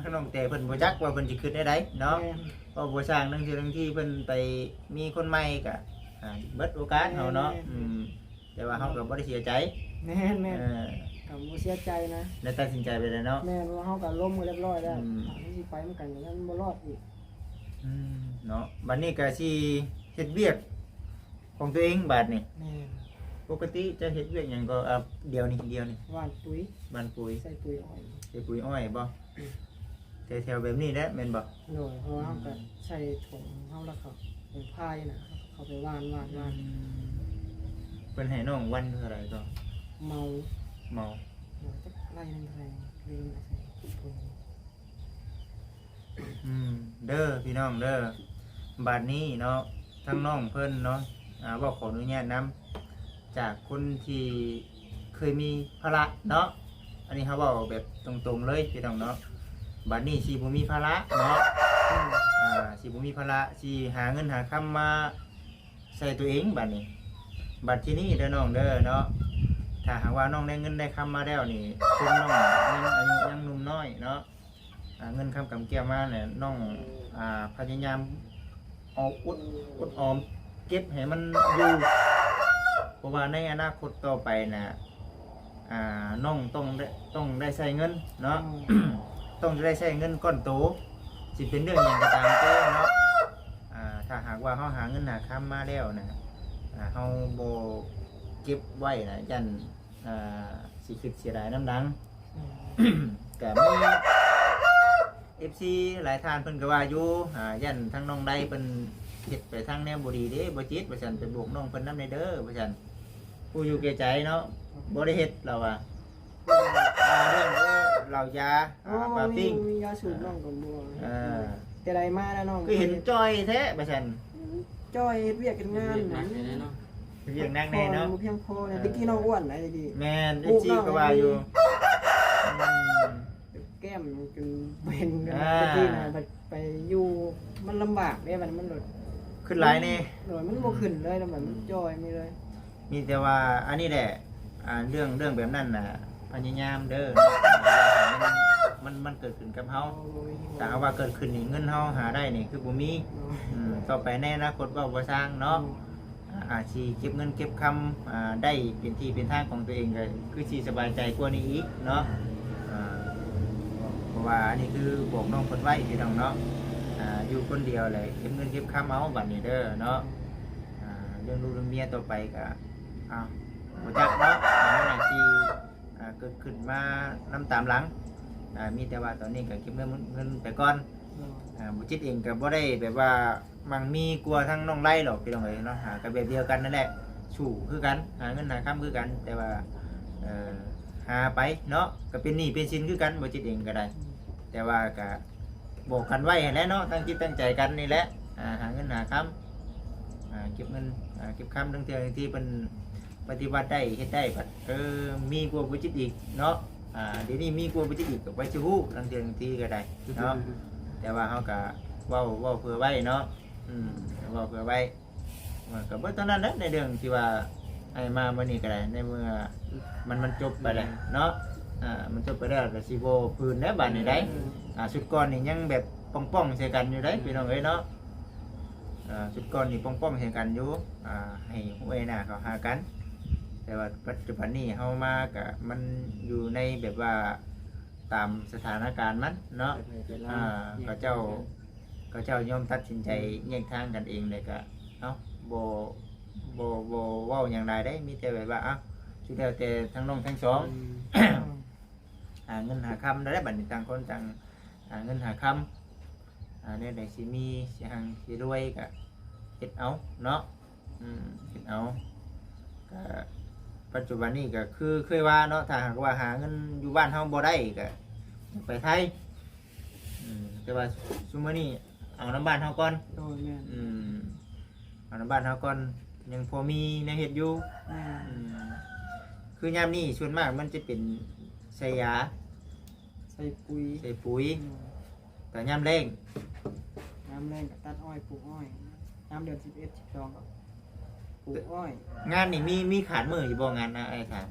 ແມ່ນ. ນ້ອງແຕ່ເພິ່ນບໍ່ຈັກວ່າເພິ່ນຊິຄິດແນວໃດເນາະ. ແມ່ນ. ເວົ້າບໍ່ຊ່າງ ລາງເທື່ອລາງທີເພິ່ນໄປມີຄົນໃໝ່ກະ ອ່າ ເບິດໂອກາດເຮົາເນາະ. ແມ່ນ. ອືມ. ແຕ່ວ່າເຮົາກໍບໍ່ໄດ້ເສຍໃຈ. ແມ່ນໆ. ເອີ ກໍບໍ່ເສຍໃຈນະ ໄດ້ຕັດສິນໃຈໄປແລ້ວເນາະ. ແມ່ນ ເພາະວ່າເຮົາກໍລົມກັນຮຽບຮ້ອຍແລ້ວ. ອືມ. ຖ້າມັນຊິໄປນຳກັນກໍຍັງບໍ່ລອດອີກ. ອືມ ເນາະ. ບັດນີ້ກໍຊິເຮັດວຽກຂອງຕົວເອງບາດນີ້. ແມ່ນ. ປົກກະຕິຈະເຮັດວຽກຫຍັງກໍ ອ່າ ດຽວນີ້ ດຽວນີ້ ຫວ່ານປຸຍ. ຫວ່ານປຸຍ. ໃສ່ປຸຍອ້ອຍ. ໃສ່ປຸຍອ້ອຍບໍ່? ແຖວໆແບບນີ້ແຫຼະແມ່ນບໍ່? ໂດຍ ເພາະວ່າເຮົາກໍ ອືມ ໃສ່ຖົງເຮົາ ແລ້ວເຂົາເປັນພາຍນະ ເຂົາໄປຫວ່ານ ຫວ່ານ ຫວ່ານ. ອືມ. ເພິ່ນໃຫ້ນ້ອງວັນເທົ່າໃດກໍ? ເໝົາ ເໝົາ ໂດຍ ຈັກໄລ່ໜຶ່ງເທົ່າໃດ ລືມແລ້ວ. ອືມ ເດີພີ່ນ້ອງເດີ ບາດນີ້ເນາະ ທາງນ້ອງເພິ່ນເນາະ ອ່າ ເວົ້າຂໍອະນຸຍາດນຳ ຈາກຄົນທີ່ເຄີຍມີພາລະເນາະ ອັນນີ້ເຮົາເວົ້າແບບຕົງໆເລີຍພີ່ນ້ອງເນາະ ບາດນີ້ຊິບໍ່ມີພາລະເນາະ ອ່າ ຊິບໍ່ມີພາລະ ຊິຫາເງິນຫາຄຳມາໃສ່ຕົວເອງບາດນີ້ ບັດທີນີ້ເດີນ້ອງເດີເນາະ ຖ້າຫາກວ່ານ້ອງໄດ້ເງິນໄດ້ຄຳມາແລ້ວນີ້ ເຖິງນ້ອງຍັງອາຍຸຍັງໜຸ່ມນ້ອຍເນາະ ອ່າ ເງິນຄຳກຳກຽມມາແຫຼະ ນ້ອງ ອ່າ ພະຍາຍາມເອົາອົດ ອົດອອມເກັບໃຫ້ມັນຢູ່ ເພາະວ່າໃນອະນາຄົດຕໍ່ໄປນະ ອ່າ ນ້ອງຕ້ອງໄດ້ ຕ້ອງໄດ້ໃຊ້ເງິນເນາະ ອືມ ຕ້ອງໄດ້ໃຊ້ເງິນກ້ອນໂຕ ຊິເປັນເລື່ອງຫຍັງກໍຕາມແຕ່ເນາະ ອ່າ ຖ້າຫາກວ່າເຮົາຫາເງິນຫາຄຳມາແລ້ວນະ ອ່າ ເຮົາບໍ່ເກັບໄວ້ນະ ຢ້ານ ອ່າ ຊິຄິດເສຍດາຍນຳຫຼັງ ອືມ ກະມີເອັຟຊີຫຼາຍທ່ານເພິ່ນກໍວ່າຢູ່ ອ່າ ຢ້ານທາງນ້ອງໄດເພິ່ນເຮັດໄປທາງແນວບໍ່ດີເດ້ ບໍ່ຈິດ ວ່າຊັ້ນ ໄປບອກນ້ອງເພິ່ນນຳແດ່ເດີ ວ່າຊັ້ນ ຜູ້ຢູ່ແກ່ໃຈເນາະ ບໍ່ໄດ້ເຮັດລາວວ່າ ອ່າ ເລື່ອງເຫຼົ້າຢາ ໂອ້ ອ່າ ປາປີ້ງ ມີ ມີຢາສູບນ້ອງກໍບໍ່ ເອີ ແຕ່ໃດມາແລ້ວນ້ອງ ຄືເຫັນຈ່ອຍແທ້ວ່າຊັ້ນ ຈ່ອຍເຮັດວຽກເຮັດງານ ວຽກໜັກແດ່ເນາະ ວຽກໜັກແດ່ເນາະ ພັກຜ່ອນບໍ່ພຽງພໍແຫຼະ ເອີ ແຕ່ກີ້ນ້ອງອ້ວນໃດະ ແມ່ນ ເອັຟຊີ ກໍວ່າຢູ່ ອືມ ແກ້ມຈົນເປັນກັນ ອ່າ ແຕ່ກີ້ນະ ໄປ ໄປຢູ່ມັນລຳບາກເດ້ ບັດນີ້ມັນໂດດ ຂຶ້ນຫຼາຍແດ່ ໂດຍ ມັນບໍ່ຂຶ້ນເລີຍ ແລ້ວບັດມັນຈ່ອຍມີເລີຍ ມີແຕ່ວ່າອັນນີ້ແຫຼະ ອ່າ ເລື່ອງ ເລື່ອງແບບນັ້ນນະ ພະຍາຍາມເດີ ມັນ ມັນ ມັນເກີດຂຶ້ນກັບເຮົາ ໂດຍ ຖ້າຫາກວ່າເກີດຂຶ້ນນີ້ ເງິນເຮົາຫາໄດ້ນີ້ຄືບໍ່ມີ ໂດຍ ອືມ ຕໍ່ໄປໃນອະນາຄົດເວົ້າບໍ່ຊ່າງເນາະ ໂດຍ ອາ ອາດຊິເກັບເງິນເກັບຄຳ ອາ ໄດ້ເປັນທີ່ເປັນທາງຂອງຕົວເອງ ກໍຄືຊິສະບາຍໃຈກວ່ານີ້ອີກເນາະ ອາ ເພາະວ່າອັນນີ້ຄືບອກນ້ອງເພິ່ນໄວ້ພີ່ນ້ອງເນາະ ອາ ຢູ່ຄົນດຽວແຫຼະ ເກັບເງິນເກັບຄຳເອົາບັດນີ້ເດີເນາະ ອາ ເລື່ອງລູກເລື່ອງເມຍຕໍ່ໄປກໍ ເອົາ ບໍ່ຈັກເນາະ ອາ ມັນອາດຊິ ອາ ເກີດຂຶ້ນມານຳຕາມຫຼັງ ອາ ມີແຕ່ວ່າຕອນນີ້ກໍເກັບເງິນ ເງິນໄປກ່ອນ ໂດຍ ອາ ບໍ່ຈິດເອງກໍບໍ່ໄດ້ແບບວ່າ ມັກມີກວ່າທາງນ້ອງໄລດອກ ພີ່ນ້ອງເອີຍເນາະ ຫາກໍແບບດຽວກັນນັ້ນແຫຼະ ສູ້ຄືກັນ ຫາເງິນຫາຄຳຄືກັນ ແຕ່ວ່າ ເອີ ຫາໄປເນາະ ກໍເປັນໜີ້ເປັນສິນຄືກັນ ບໍ່ຈິດເອງກໍໄດ້ ອືມ ແຕ່ວ່າກໍບອກກັນໄວ້ຫັ້ນແຫຼະເນາະ ຕັ້ງຈິດຕັ້ງໃຈກັນນີ້ແຫຼະ ອາ ຫາເງິນຫາຄຳ ອາ ເກັບເງິນ ອາ ເກັບຄຳ ລາງເທື່ອບາງທີເພິ່ນປະຕິບັດໄດ້ ເຮັດໄດ້ ບັດ ເອີ ມີກວ່າບໍ່ຈິດອີກເນາະ ອາ ດຽວນີ້ມີກວ່າບໍ່ຈິດອີກ ກໍໄປຊິຮູ້ ລາງເທື່ອບາງທີກໍໄດ້ເນາະ ແຕ່ວ່າເຮົາກໍເວົ້າ ເວົ້າເພື່ອໄວ້ເນາະ ອືມ ເວົ້າເພື່ອໄວ້ ມັນກໍເບິດເທົ່ານັ້ນແຫຼະ ໃນເລື່ອງທີ່ວ່າອ້າຍມາມື້ນີ້ກໍໄດ້ ໃນເມື່ອມັນ ມັນຈົບໄປແລ້ວເນາະ ອືມ ອາ ມັນຈົບໄປແລ້ວກໍຊິບໍ່ຜືນແລ້ວບາດນີ້ໄດ໋ ອືມ ອາ ຊຸດກ່ອນນີ້ຍັງແບບປ່ອງໆໃສ່ກັນຢູ່ໄດ໋ ອືມ ພີ່ນ້ອງເອີຍເນາະ ອາ ຊຸດກ່ອນນີ້ປ່ອງໆໃສ່ກັນຢູ່ ອາ ໃຫ້ຫູໃຫ້ໜ້າເຂົ້າຫາກັນ ແຕ່ວ່າປັດຈຸບັນນີ້ເຮົາມາກະ ມັນຢູ່ໃນແບບວ່າຕາມສະຖານະການມັນເນາະ ເຂົາເຈົ້າ ເຂົາເຈົ້າຍອມຕັດສິນໃຈແຍກທາງກັນເອງ ແລ້ວກະ ເອົ້າ ບໍ່ ບໍ່ ບໍ່ເວົ້າຫຍັງຫຼາຍເດ້ ມີແຕ່ແບບວ່າ ເອົ້າ ສຸດແລ້ວແຕ່ທັງນ້ອງທັງສອງ ອືມ ຫາເງິນຫາຄຳໄດ້ ບັດນີ້ຕ່າງຄົນຕ່າງຫາເງິນຫາຄຳ ອາ ແນວໃດຊິມີ ຊິຮັ່ງຊິລວຍກະເຮັດເອົາເນາະ ອືມ ເຮັດເອົາ ກະປັດຈຸບັນນີ້ກະຄືເຄີຍວ່າເນາະ ຖ້າຫາກວ່າຫາເງິນຢູ່ບ້ານເຮົາບໍ່ໄດ້ກະໄປໄທ ອືມ ແຕ່ວ່າຊຸມມື້ນີ້ເອົານຳບ້ານເຮົາກ່ອນ ໂດຍ ແມ່ນ ອືມ ເອົານຳບ້ານເຮົາກ່ອນ ຍັງພໍມີແນວເຮັດຢູ່ ແມ່ນ ອືມ ຄືຍາມນີ້ສ່ວນມາກມັນຈະເປັນໃສ່ຢາ ໃສ່ປຸຍ ໃສ່ປຸຍ ອືມ ແຕ່ຍາມແລ້ງ ຍາມແລ້ງກໍຕັດອ້ອຍ ປູກອ້ອຍ ຍາມເດືອນສິບເອັດ ສິບສອງ ກໍປູກອ້ອຍ ງານນີ້ມີ ມີຂາດມື້ຢູ່ບໍ່ ງານ ອ້າຍຖາມ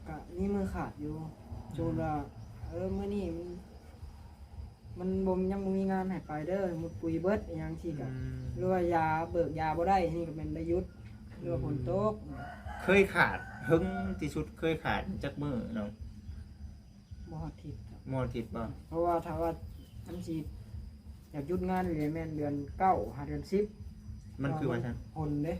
ກໍມີມື້ຂາດຢູ່ ອືມ ສົມມຸດວ່າ ເອີ ມື້ນີ້ມັນ ມັນບໍ່ ຍັງບໍ່ມີງານໃຫ້ໄປເດີ ໝົດປຸຍເບິດ ອີຫຍັງຊີ້ກະ ອືມ ຫຼືວ່າຢາ ເບີກຢາບໍ່ໄດ້ ນີ້ກໍແມ່ນໄດ້ຢຸດ ຫຼືວ່າ ອືມ ຝົນຕົກ ເຄີຍຂາດ ເຖິງທີ່ສຸດເຄີຍຂາດຈັກມື້ນ້ອງ? ບໍ່ຮອດທິດ ບໍ່ຮອດທິດບໍ່? ເພາະວ່າຖ້າວ່າມັນຊິຢາກຢຸດງານນີ້ແມ່ນເດືອນເກົ້າຫາເດືອນສິບ ມັນຄືວ່າຊັ້ນ ຝົນເດ້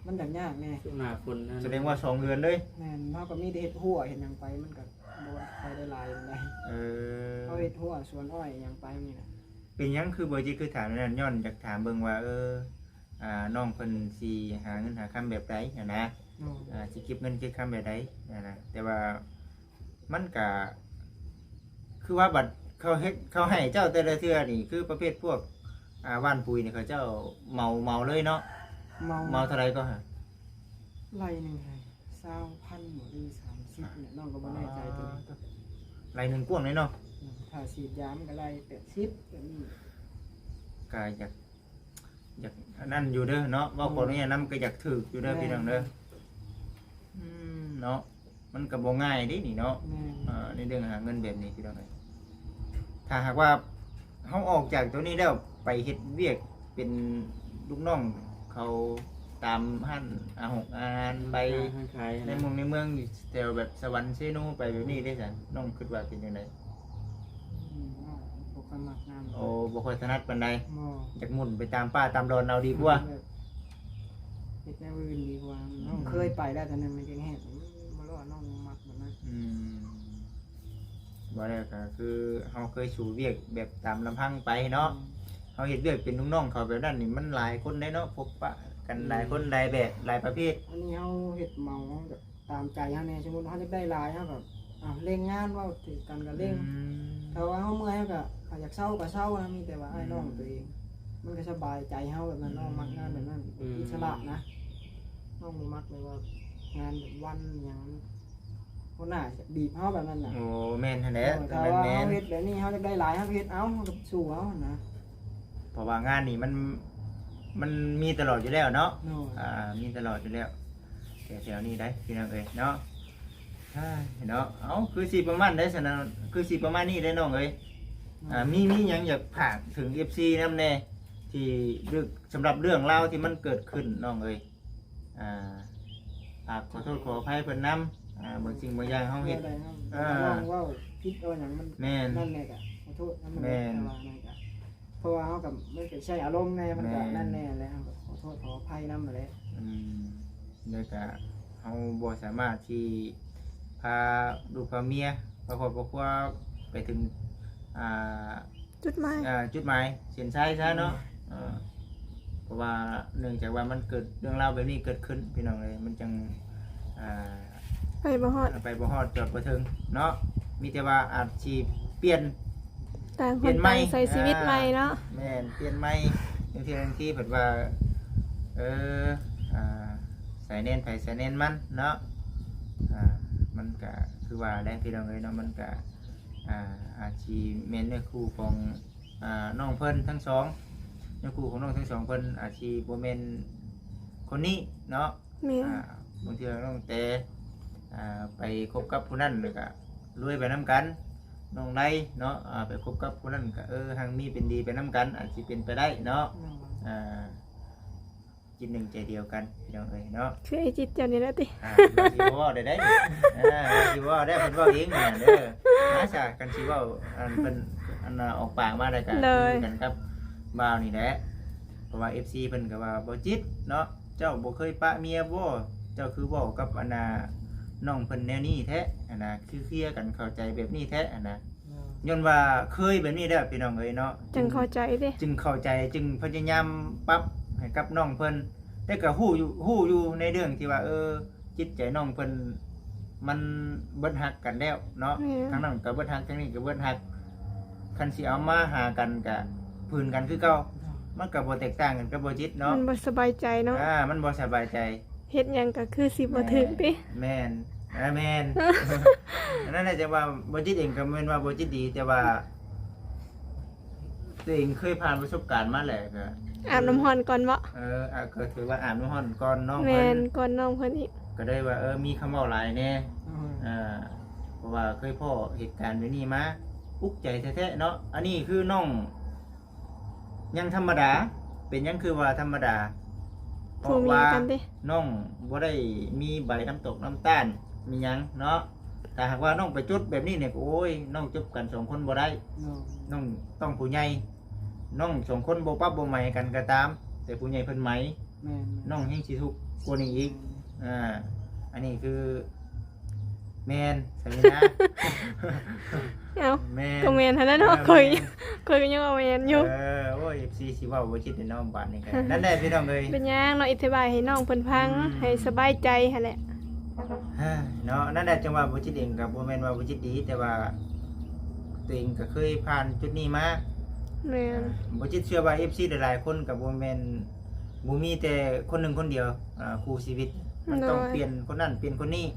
ມັນຢາກຍາກແດ່ ຊ່ວງໜ້າຝົນນັ້ນ ສະແດງວ່າສອງເດືອນເລີຍ ແມ່ນ ເຮົາກໍມີແຕ່ເຮັດຮົ້ວເຮັດຫຍັງໄປ ມັນກໍ ບໍ່ຄ່ອຍໄດ້ຫຼາຍປານໃດ ເອີ ເຮົາເຮັດຮົ້ວສວນອ້ອຍຫຍັງໄປນີ້ນະ ເປັນຫຍັງຄືບໍ່ຈິດຄືຖາມແນວນັ້ນ ຍ້ອນຢາກຖາມເບິ່ງວ່າ ເອີ ອ່າ ນ້ອງເພິ່ນຊິຫາເງິນຫາຄຳແບບໃດຫັ້ນນະ ໂດຍ ອ່າ ຊິເກັບເງິນເກັບຄຳແບບໃດຫັ້ນນະ ແຕ່ວ່າມັນກະຄືວ່າບັດເຂົາເຮັດ ເຂົາໃຫ້ເຈົ້າແຕ່ລະເທື່ອນີ້ ຄືປະເພດພວກ ອ່າ ຫວ່ານປຸຍນີ້ ເຂົາເຈົ້າເໝົາ ເໝົາເລີຍເນາະ ເໝົາ ເໝົາເທົ່າໃດກໍຫາ? ໄລ່ໜຶ່ງໃຫ້ຊາວພັນບໍ ຫຼື ສາມສິບນີ້ ນ້ອງກໍບໍ່ແນ່ໃຈຕົວນີ້ ອ່າ ໄລ່ໜຶ່ງກວ້າງເລີຍເນາະ ອືມ ຖ້າສີດຢາມັນກໍໄລ່ແປດສິບແບບນີ້ ກໍຢາກ ຢາກອັນນັ້ນຢູ່ເດີເນາະ ເວົ້າ ອືມ ຂໍອະນຸຍາດນຳ ກໍຢາກຖືກຢູ່ເດີ ແມ່ນ ພີ່ນ້ອງເດີ ອືມ ເນາະ ມັນກໍບໍ່ງ່າຍເດ້ນີ້ເນາະ ແມ່ນ ເອີ ໃນເລື່ອງຫາເງິນແບບນີ້ ພີ່ນ້ອງເອີຍ ຖ້າຫາກວ່າເຮົາອອກຈາກຕົວນີ້ແລ້ວ ໄປເຮັດວຽກເປັນລູກນ້ອງເຂົາຕາມຮ້ານອາຫົງອາຫານ ໄປ ຮ້ານຂາຍ ໃນເມືອງ ໃນເມືອງແຖວແບບສະຫວັນເຊໂນ ໄປແບບນີ້ເດ້ຊັ້ນ ນ້ອງຄິດວ່າເປັນຈັ່ງໃດ? ອືມ ບໍ່ ບໍ່ຄ່ອຍມັກນຳ ໂອ້ ບໍ່ຄ່ອຍຖະໜັດປານໃດ ບໍ່ ຢາກໝຸ່ນໄປຕາມປ່າຕາມດອນເອົາດີກວ່າ ແບບເຮັດແນວອື່ນດີກວ່າ ອືມ ນ້ອງເຄີຍໄປແລ້ວ ແຕ່ນັ້ນມັນຍັງແຮງ ບໍ່ຮູ້ວ່ານ້ອງມັກ ອືມ ວ່າແລ້ວກໍຄືເຮົາເຄີຍສູ້ວຽກແບບຕາມລຳພັງໄປເນາະ ອືມ ເຮົາເຮັດວຽກເປັນລູກນ້ອງເຂົາແບບນັ້ນນີ້ ມັນຫຼາຍຄົນໄດ໋ເນາະ ພົບປະ ກັນຫຼາຍຄົນ ອືມ ຫຼາຍແບບຫຼາຍປະເພດ. ອັນນີ້ເຮົາເຮັດເໝົາ ເຮົາກໍຕາມໃຈເຮົາແດ່ ສົມມຸດເຮົາຢາກໄດ້ຫຼາຍ ເຮົາກໍ ອ່າ ເລັ່ງງານ ເວົ້າຖືກກັນກໍເລັ່ງ. ອືມ ຖ້າວ່າເຮົາເມື່ອຍ ເຮົາກໍ ຖ້າຢາກເຊົາກໍເຊົານະ ມີແຕ່ວ່າອ້າຍ ອືມ ນ້ອງຕົວເອງ ມັນກໍສະບາຍໃຈເຮົາແບບນັ້ນ. ອືມ ນ້ອງມັກງານແບບນັ້ນ ອືມ ອິດສະຫຼະນະ. ນ້ອງບໍ່ມັກແບບວ່າງານແບບວັນຫຍັງ ຫົວໜ້າຈະບີບເຮົາແບບນັ້ນນະ. ໂອ້ ແມ່ນຫັ້ນແຫຼະ. ໂດຍ ຖ້າວ່າເຮົາເຮັດແບບນີ້ ເຮົາຢາກໄດ້ຫຼາຍ ເຮົາກໍເຮັດເອົາ ເຮົາກໍສູ້ເອົານະ. ເພາະວ່າງານນີ້ມັນ ມັນມີຕະຫຼອດຢູ່ແລ້ວເນາະ. ໂດຍ ອ່າ ມີຕະຫຼອດຢູ່ແລ້ວ ແຖວໆນີ້ໄດ໋ ພີ່ນ້ອງເອີຍເນາະ. ເອີ ເນາະ ເອົ້າ ຄືຊິປະມານໃດຊັ້ນນະ ຄືຊິປະມານນີ້ເດ້ນ້ອງເອີຍ. ໂດຍ ອ່າ ມີ ມີຫຍັງຢາກຝາກເຖິງເອັຟຊີນຳແດ່ ທີ່ເລື່ອງ ສຳລັບເລື່ອງລາວທີ່ມັນເກີດຂຶ້ນນ້ອງເອີຍ. ອ່າ ຝາກຂໍໂທດຂໍອະໄພເພິ່ນນຳ ອ່າ ບາງສິ່ງບາງຢ່າງເຮົາເຮັດ ເອີ ເວົ້າຜິດເວົ້າຫຍັງມັນ ແມ່ນ ນັ້ນແຫຼະ ກໍຂໍໂທດນຳ. ແມ່ນ ແຕ່ວ່ານັ້ນກໍ ເພາະວ່າເຮົາກໍ ມັນກໍໃຊ້ອາລົມແດ່ ມັນກໍ ແມ່ນ ນັ້ນແດ່ແຫຼະ ເຮົາກໍຂໍໂທດຂໍອະໄພນຳຫັ້ນແຫຼະ. ອືມ ແລ້ວກໍເຮົາບໍ່ສາມາດທີ່ພາລູກພາເມຍ ພາຄອບພາຄົວໄປເຖິງ ອ່າ ຈຸດໝາຍ ອ່າ ຈຸດໝາຍເສັ້ນໄຊຊະເນາະ. ໂດຍ ເອີ ເພາະວ່າເນື່ອງຈາກວ່າມັນເກີດເລື່ອງລາວແບບນີ້ເກີດຂຶ້ນ ພີ່ນ້ອງເອີຍ ມັນຈັ່ງ ອ່າ ໄປບໍ່ຮອດ ໄປບໍ່ຮອດ ຈອດບໍ່ເຖິງເນາະ. ມີແຕ່ວ່າອາດຊິປ່ຽນ ຕ່າງຄົນຕ່າງໃຊ້ຊີວິດໃໝ່ເນາະ. ແມ່ນ ປ່ຽນໃໝ່. ບາງທີ ບາງທີເພິ່ນວ່າ ເອີ ອ່າ ສາຍແນນໃຜສາຍແນນມັນເນາະ. ອ່າ ມັນກະຄືວ່າແຫຼະ ພີ່ນ້ອງເອີຍເນາະ ມັນກະ ອ່າ ອາດຊິແມ່ນເນື້ອຄູ່ຂອງ ອ່າ ນ້ອງເພິ່ນທັງສອງ ເນື້ອຄູ່ຂອງນ້ອງທັງສອງເພິ່ນອາດຊິບໍ່ແມ່ນຄົນນີ້ເນາະ. ແມ່ນ ອ່າ ບາງເທື່ອນ້ອງແຕ ອ່າ ໄປຄົບກັບຜູ້ນັ້ນ ແລ້ວກະລວຍໄປນຳກັນ ນ້ອງໄລເນາະ. ອ່າ ໄປຄົບກັບຜູ້ນັ້ນກະ ເອີ ຮັ່ງມີເປັນດີໄປນຳກັນ ອາດຊິເປັນໄປໄດ້ເນາະ. ແມ່ນ ອ່າ ຈິດໜຶ່ງໃຈດຽວກັນ ພີ່ນ້ອງເອີຍເນາະ. ຄືໄອ້ຈິດເຈົ້ານີ້ແຫຼະຕິ ອ່າ ວ່າຊິບໍ່ເວົ້າໄດ້ໄດ໋ ອ່າ ວ່າຊິບໍ່ເວົ້າໄດ້ ເພິ່ນເວົ້າເອງນະເດີ. ມາຊະ ຄັນຊິເວົ້າ ອັນເພິ່ນ ອັນນ່າ ອອກປາກມາແລ້ວກະ ໂດຍ ຄືກັນກັບບ່າວນີ້ແຫຼະ. ເພາະວ່າເອັຟຊີເພິ່ນກໍວ່າ ບໍ່ຈິດເນາະ ເຈົ້າບໍ່ເຄີຍປະເມຍບໍ່? ເຈົ້າຄືເວົ້າກັບ ອັນນ່າ ນ້ອງເພິ່ນແນວນີ້ແທ້ຫັ້ນນະ ຄືເຄຍກັນເຂົ້າໃຈແບບນີ້ແທ້ຫັ້ນນະ. ອືມ ຍ້ອນວ່າເຄີຍແບບນີ້ແລ້ວ ພີ່ນ້ອງເອີຍເນາະ ຈຶ່ງເຂົ້າໃຈເດ້ ຈຶ່ງເຂົ້າໃຈ ຈຶ່ງພະຍາຍາມປັບໃຫ້ກັບນ້ອງເພິ່ນ. ແຕ່ກໍຮູ້ຢູ່ ຮູ້ຢູ່ໃນເລື່ອງທີ່ວ່າ ເອີ ຈິດໃຈນ້ອງເພິ່ນມັນເບິດຮັກກັນແລ້ວເນາະ. ແມ່ນ ທາງນັ້ນກໍເບິດຮັກ ທາງນີ້ກໍເບິດຮັກ. ຄັນຊິເອົາມາຫາກັນກະຜືນກັນຄືເກົ່າ ມັນກໍບໍ່ແຕກຕ່າງກັນກັບບໍ່ຈິດເນາະ. ມັນບໍ່ສະບາຍໃຈເນາະ. ອ່າ ມັນບໍ່ສະບາຍໃຈ. ເຮັດຫຍັງກໍຄືຊິບໍ່ຖືກຕິ. ແມ່ນ ແມ່ນ ເອີ ແມ່ນ ອັນນັ້ນແຫຼະ ຈັ່ງວ່າບໍ່ຈິດເອງກໍແມ່ນວ່າບໍ່ຈິດດີ ແຕ່ວ່າຕົວເອງເຄີຍຜ່ານປະສົບການມາແຫຼະ ກໍອາບນ້ຳຮ້ອນກ່ອນເບາະ. ເອີ ອາ ກໍຖືວ່າອາບນ້ຳຮ້ອນກ່ອນນ້ອງເພິ່ນ. ແມ່ນ ກ່ອນນ້ອງເພິ່ນອີກ. ກໍໄດ້ວ່າ ເອີ ມີຄຳເວົ້າຫຼາຍແດ່. ອືມ ອ່າ ເພາະວ່າເຄີຍພໍ້ເຫດການແບບນີ້ມາ ອຸກໃຈແທ້ໆເນາະ. ອັນນີ້ຄືນ້ອງ ຍັງທຳມະດາ. ເປັນຫຍັງຄືວ່າທຳມະດາ? ເພາະວ່ານ້ອງບໍ່ໄດ້ມີໃບນ້ຳຕົກນ້ຳຕານມີຫຍັງເນາະ. ຖ້າຫາກວ່ານ້ອງໄປຈົດແບບນີ້ນີ້ ໂອ້ຍ ນ້ອງຈົບກັນສອງຄົນບໍ່ໄດ້. ນ້ອງ ນ້ອງຕ້ອງຜູ້ໃຫຍ່. ນ້ອງສອງຄົນບໍ່ປັບບໍ່ໃໝກັນກໍຕາມ ແຕ່ຜູ້ໃຫຍ່ເພິ່ນໃໝ. ແມ່ນໆ ນ້ອງແຮງຊິທຸກກວ່ານີ້ອີກ. ແມ່ນ ອ່າ ອັນນີ້ຄື ແມ່ນ ສາມີນາ. ເອົ້າ ແມ່ນ ກໍແມ່ນຫັ້ນແຫຼະເນາະ. ເອີ ຂ້ອຍ ແມ່ນ ຂ້ອຍກໍຍັງວ່າແມ່ນຢູ່. ເອີ ໂອ້ຍ ເອັຟຊີຊິເວົ້າບໍ່ຈິດເດ້ເນາະ ບາດນີ້ກໍ ນັ້ນແຫຼະພີ່ນ້ອງເອີຍ. ເປັນຫຍັງເນາະ ອະທິບາຍໃຫ້ນ້ອງເພິ່ນຟັງ ອືມ ໃຫ້ສະບາຍໃຈຫັ້ນແຫຼະ. ເອີ ເນາະ ນັ້ນແຫຼະ ຈັ່ງວ່າບໍ່ຈິດເອງກໍບໍ່ແມ່ນວ່າບໍ່ຈິດດີ ແຕ່ວ່າຕົວເອງກໍເຄີຍຜ່ານຈຸດນີ້ມາ. ແມ່ນ ອ່າ ບໍ່ຈິດເຊື່ອວ່າເອັຟຊີຫຼາຍໆຄົນກໍບໍ່ແມ່ນ ບໍ່ມີແຕ່ຄົນໜຶ່ງຄົນດຽວ ອ່າ ຄູ່ຊີວິດ ມັນຕ້ອງ ໂດຍ ປ່ຽນຄົນນັ້ນປ່ຽນຄົນນີ້.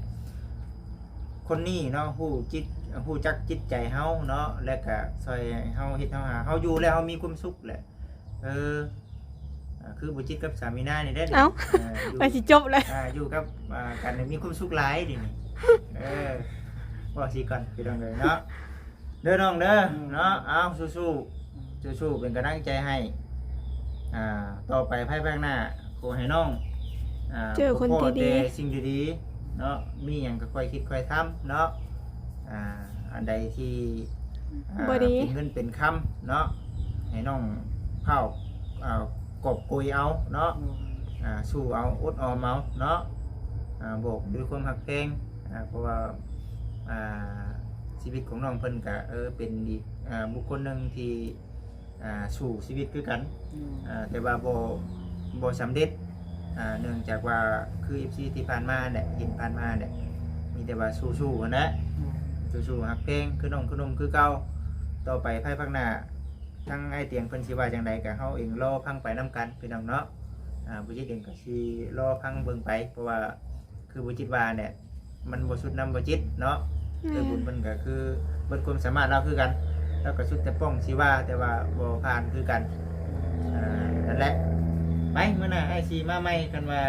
ຄົນນີ້ເນາະ ຮູ້ຈິດ ຮູ້ຈັກຈິດໃຈເຮົາເນາະ ແລະກະຊ່ອຍເຮົາເຮັດເຮົາຫາ ເຮົາຢູ່ແລ້ວເຮົາມີຄວາມສຸກແຫຼະ. ເອີ ອ່າ ຄືບໍ່ຈິດກັບສາມີນານີ້ເດ້. ເອົ້າ ເອີ ຢູ່ ວ່າຊິຈົບແລ້ວ ອ່າ ຢູ່ກັບ ອ່າ ກັນນີ້ມີຄວາມສຸກຫຼາຍເດນີ້. ເອີ ເວົ້າຊິກ່ອນ ພີ່ນ້ອງເອີຍເນາະ. ເດີນ້ອງເດີ ອືມ ເນາະ. ເອົາ ສູ້ໆ ອືມ ສູ້ໆ ເປັນກຳລັງໃຈໃຫ້. ອ່າ ຕໍ່ໄປພາຍພາກໜ້າ ຂໍໃຫ້ນ້ອງ ອ່າ ເຈີຄົນທີ່ດີ ພົບພໍ້ແຕ່ສິ່ງດີໆເນາະ. ມີຫຍັງກໍຄ່ອຍຄິດຄ່ອຍທຳເນາະ. ອ່າ ອັນໃດທີ່ ອ່າ ບໍ່ດີ ເປັນເງິນເປັນຄຳເນາະ ໃຫ້ນ້ອງພ້າວ ອ່າ ກອບໂກຍເອົາເນາະ. ອືມ ອ່າ ສູ້ເອົາ ອົດອອມເອົາເນາະ. ອ່າ ບອກດ້ວຍຄວາມຮັກແພງ ອ່າ ເພາະວ່າ ອ່າ ຊີວິດຂອງນ້ອງເພິ່ນກະ ເອີ ເປັນອີກ ອ່າ ບຸກຄົນໜຶ່ງທີ່ ອ່າ ສູ້ຊີວິດຄືກັນ. ອືມ ອ່າ ແຕ່ວ່າບໍ່ ບໍ່ສຳເລັດ ອ່າ ເນື່ອງຈາກວ່າຄືເອັຟຊີທີ່ຜ່ານມາແຫຼະ ເຫັນຜ່ານມາແຫຼະ ມີແຕ່ວ່າສູ້ໆຫັ້ນແຫຼະ ສູ້ໆຮັກແພງຄືນ້ອງຄືໜຸ່ມຄືເກົ່າ. ຕໍ່ໄປພາຍພາກໜ້າ ທາງອ້າຍຕຽງເພິ່ນຊິວ່າຈັ່ງໃດ ກໍເຮົາເອງລໍຟັງໄປນຳກັນພີ່ນ້ອງເນາະ. ອ່າ ບໍ່ຈິດເອງກໍຊິລໍຟັງເບິ່ງໄປ ເພາະວ່າຄືບໍ່ຈິດວ່າແຫຼະ ມັນບໍ່ສຸດນຳບໍ່ຈິດເນາະ. ແມ່ນ ເອື້ອຍບຸນເພິ່ນກໍຄືເບິດຄວາມສາມາດລາວຄືກັນ ລາວກໍສຸດແຕ່ປ້ອງຊິວ່າ ແຕ່ວ່າບໍ່ຜ່ານຄືກັນ. ອ່າ ນັ້ນແຫຼະ ໄປ ມື້ໜ້າອ້າຍຊິມາໃໝ່ ຄັນວ່າ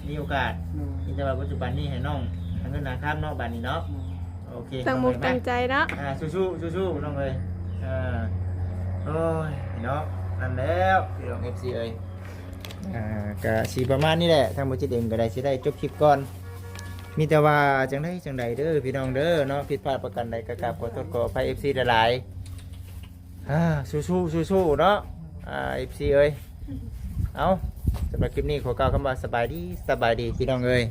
ມີໂອກາດ. ໂດຍ ມີແຕ່ວ່າປັດຈຸບັນນີ້ໃຫ້ນ້ອງຫາເງິນຫາຄຳເນາະ ບາດນີ້ເນາະ. ໂດຍ ໂອເຄ ຕັ້ງມຸກຕັ້ງໃຈເນາະ. ອ່າ ສູ້ໆ ສູ້ໆ ນ້ອງເອີຍ. ອ່າ ໂອ້ຍເນາະ ນັ້ນແລ້ວພີ່ນ້ອງເອັຟຊີເອີຍ. ອ່າ ກະຊິປະມານນີ້ແຫຼະ ທາງບໍ່ຈິດເອງກໍໄດ້ ຊິໄດ້ຈົບຄລິບກ່ອນ. ມີແຕ່ວ່າຈັ່ງໃດຈັ່ງໃດເດີພີ່ນ້ອງເດີເນາະ ຜິດພາດປະການໃດກໍກາບຂໍໂທດຂໍອະໄພເອັຟຊີຫຼາຍໆ. ອ່າ ສູ້ໆ ສູ້ໆ ເນາະ ອ່າ ເອັຟຊີເອີຍ. ເອົາ ສຳລັບຄລິບນີ້ຂໍກ່າວຄຳວ່າສະບາຍດີ ສະບາຍດີພີ່ນ້ອງເອີຍ.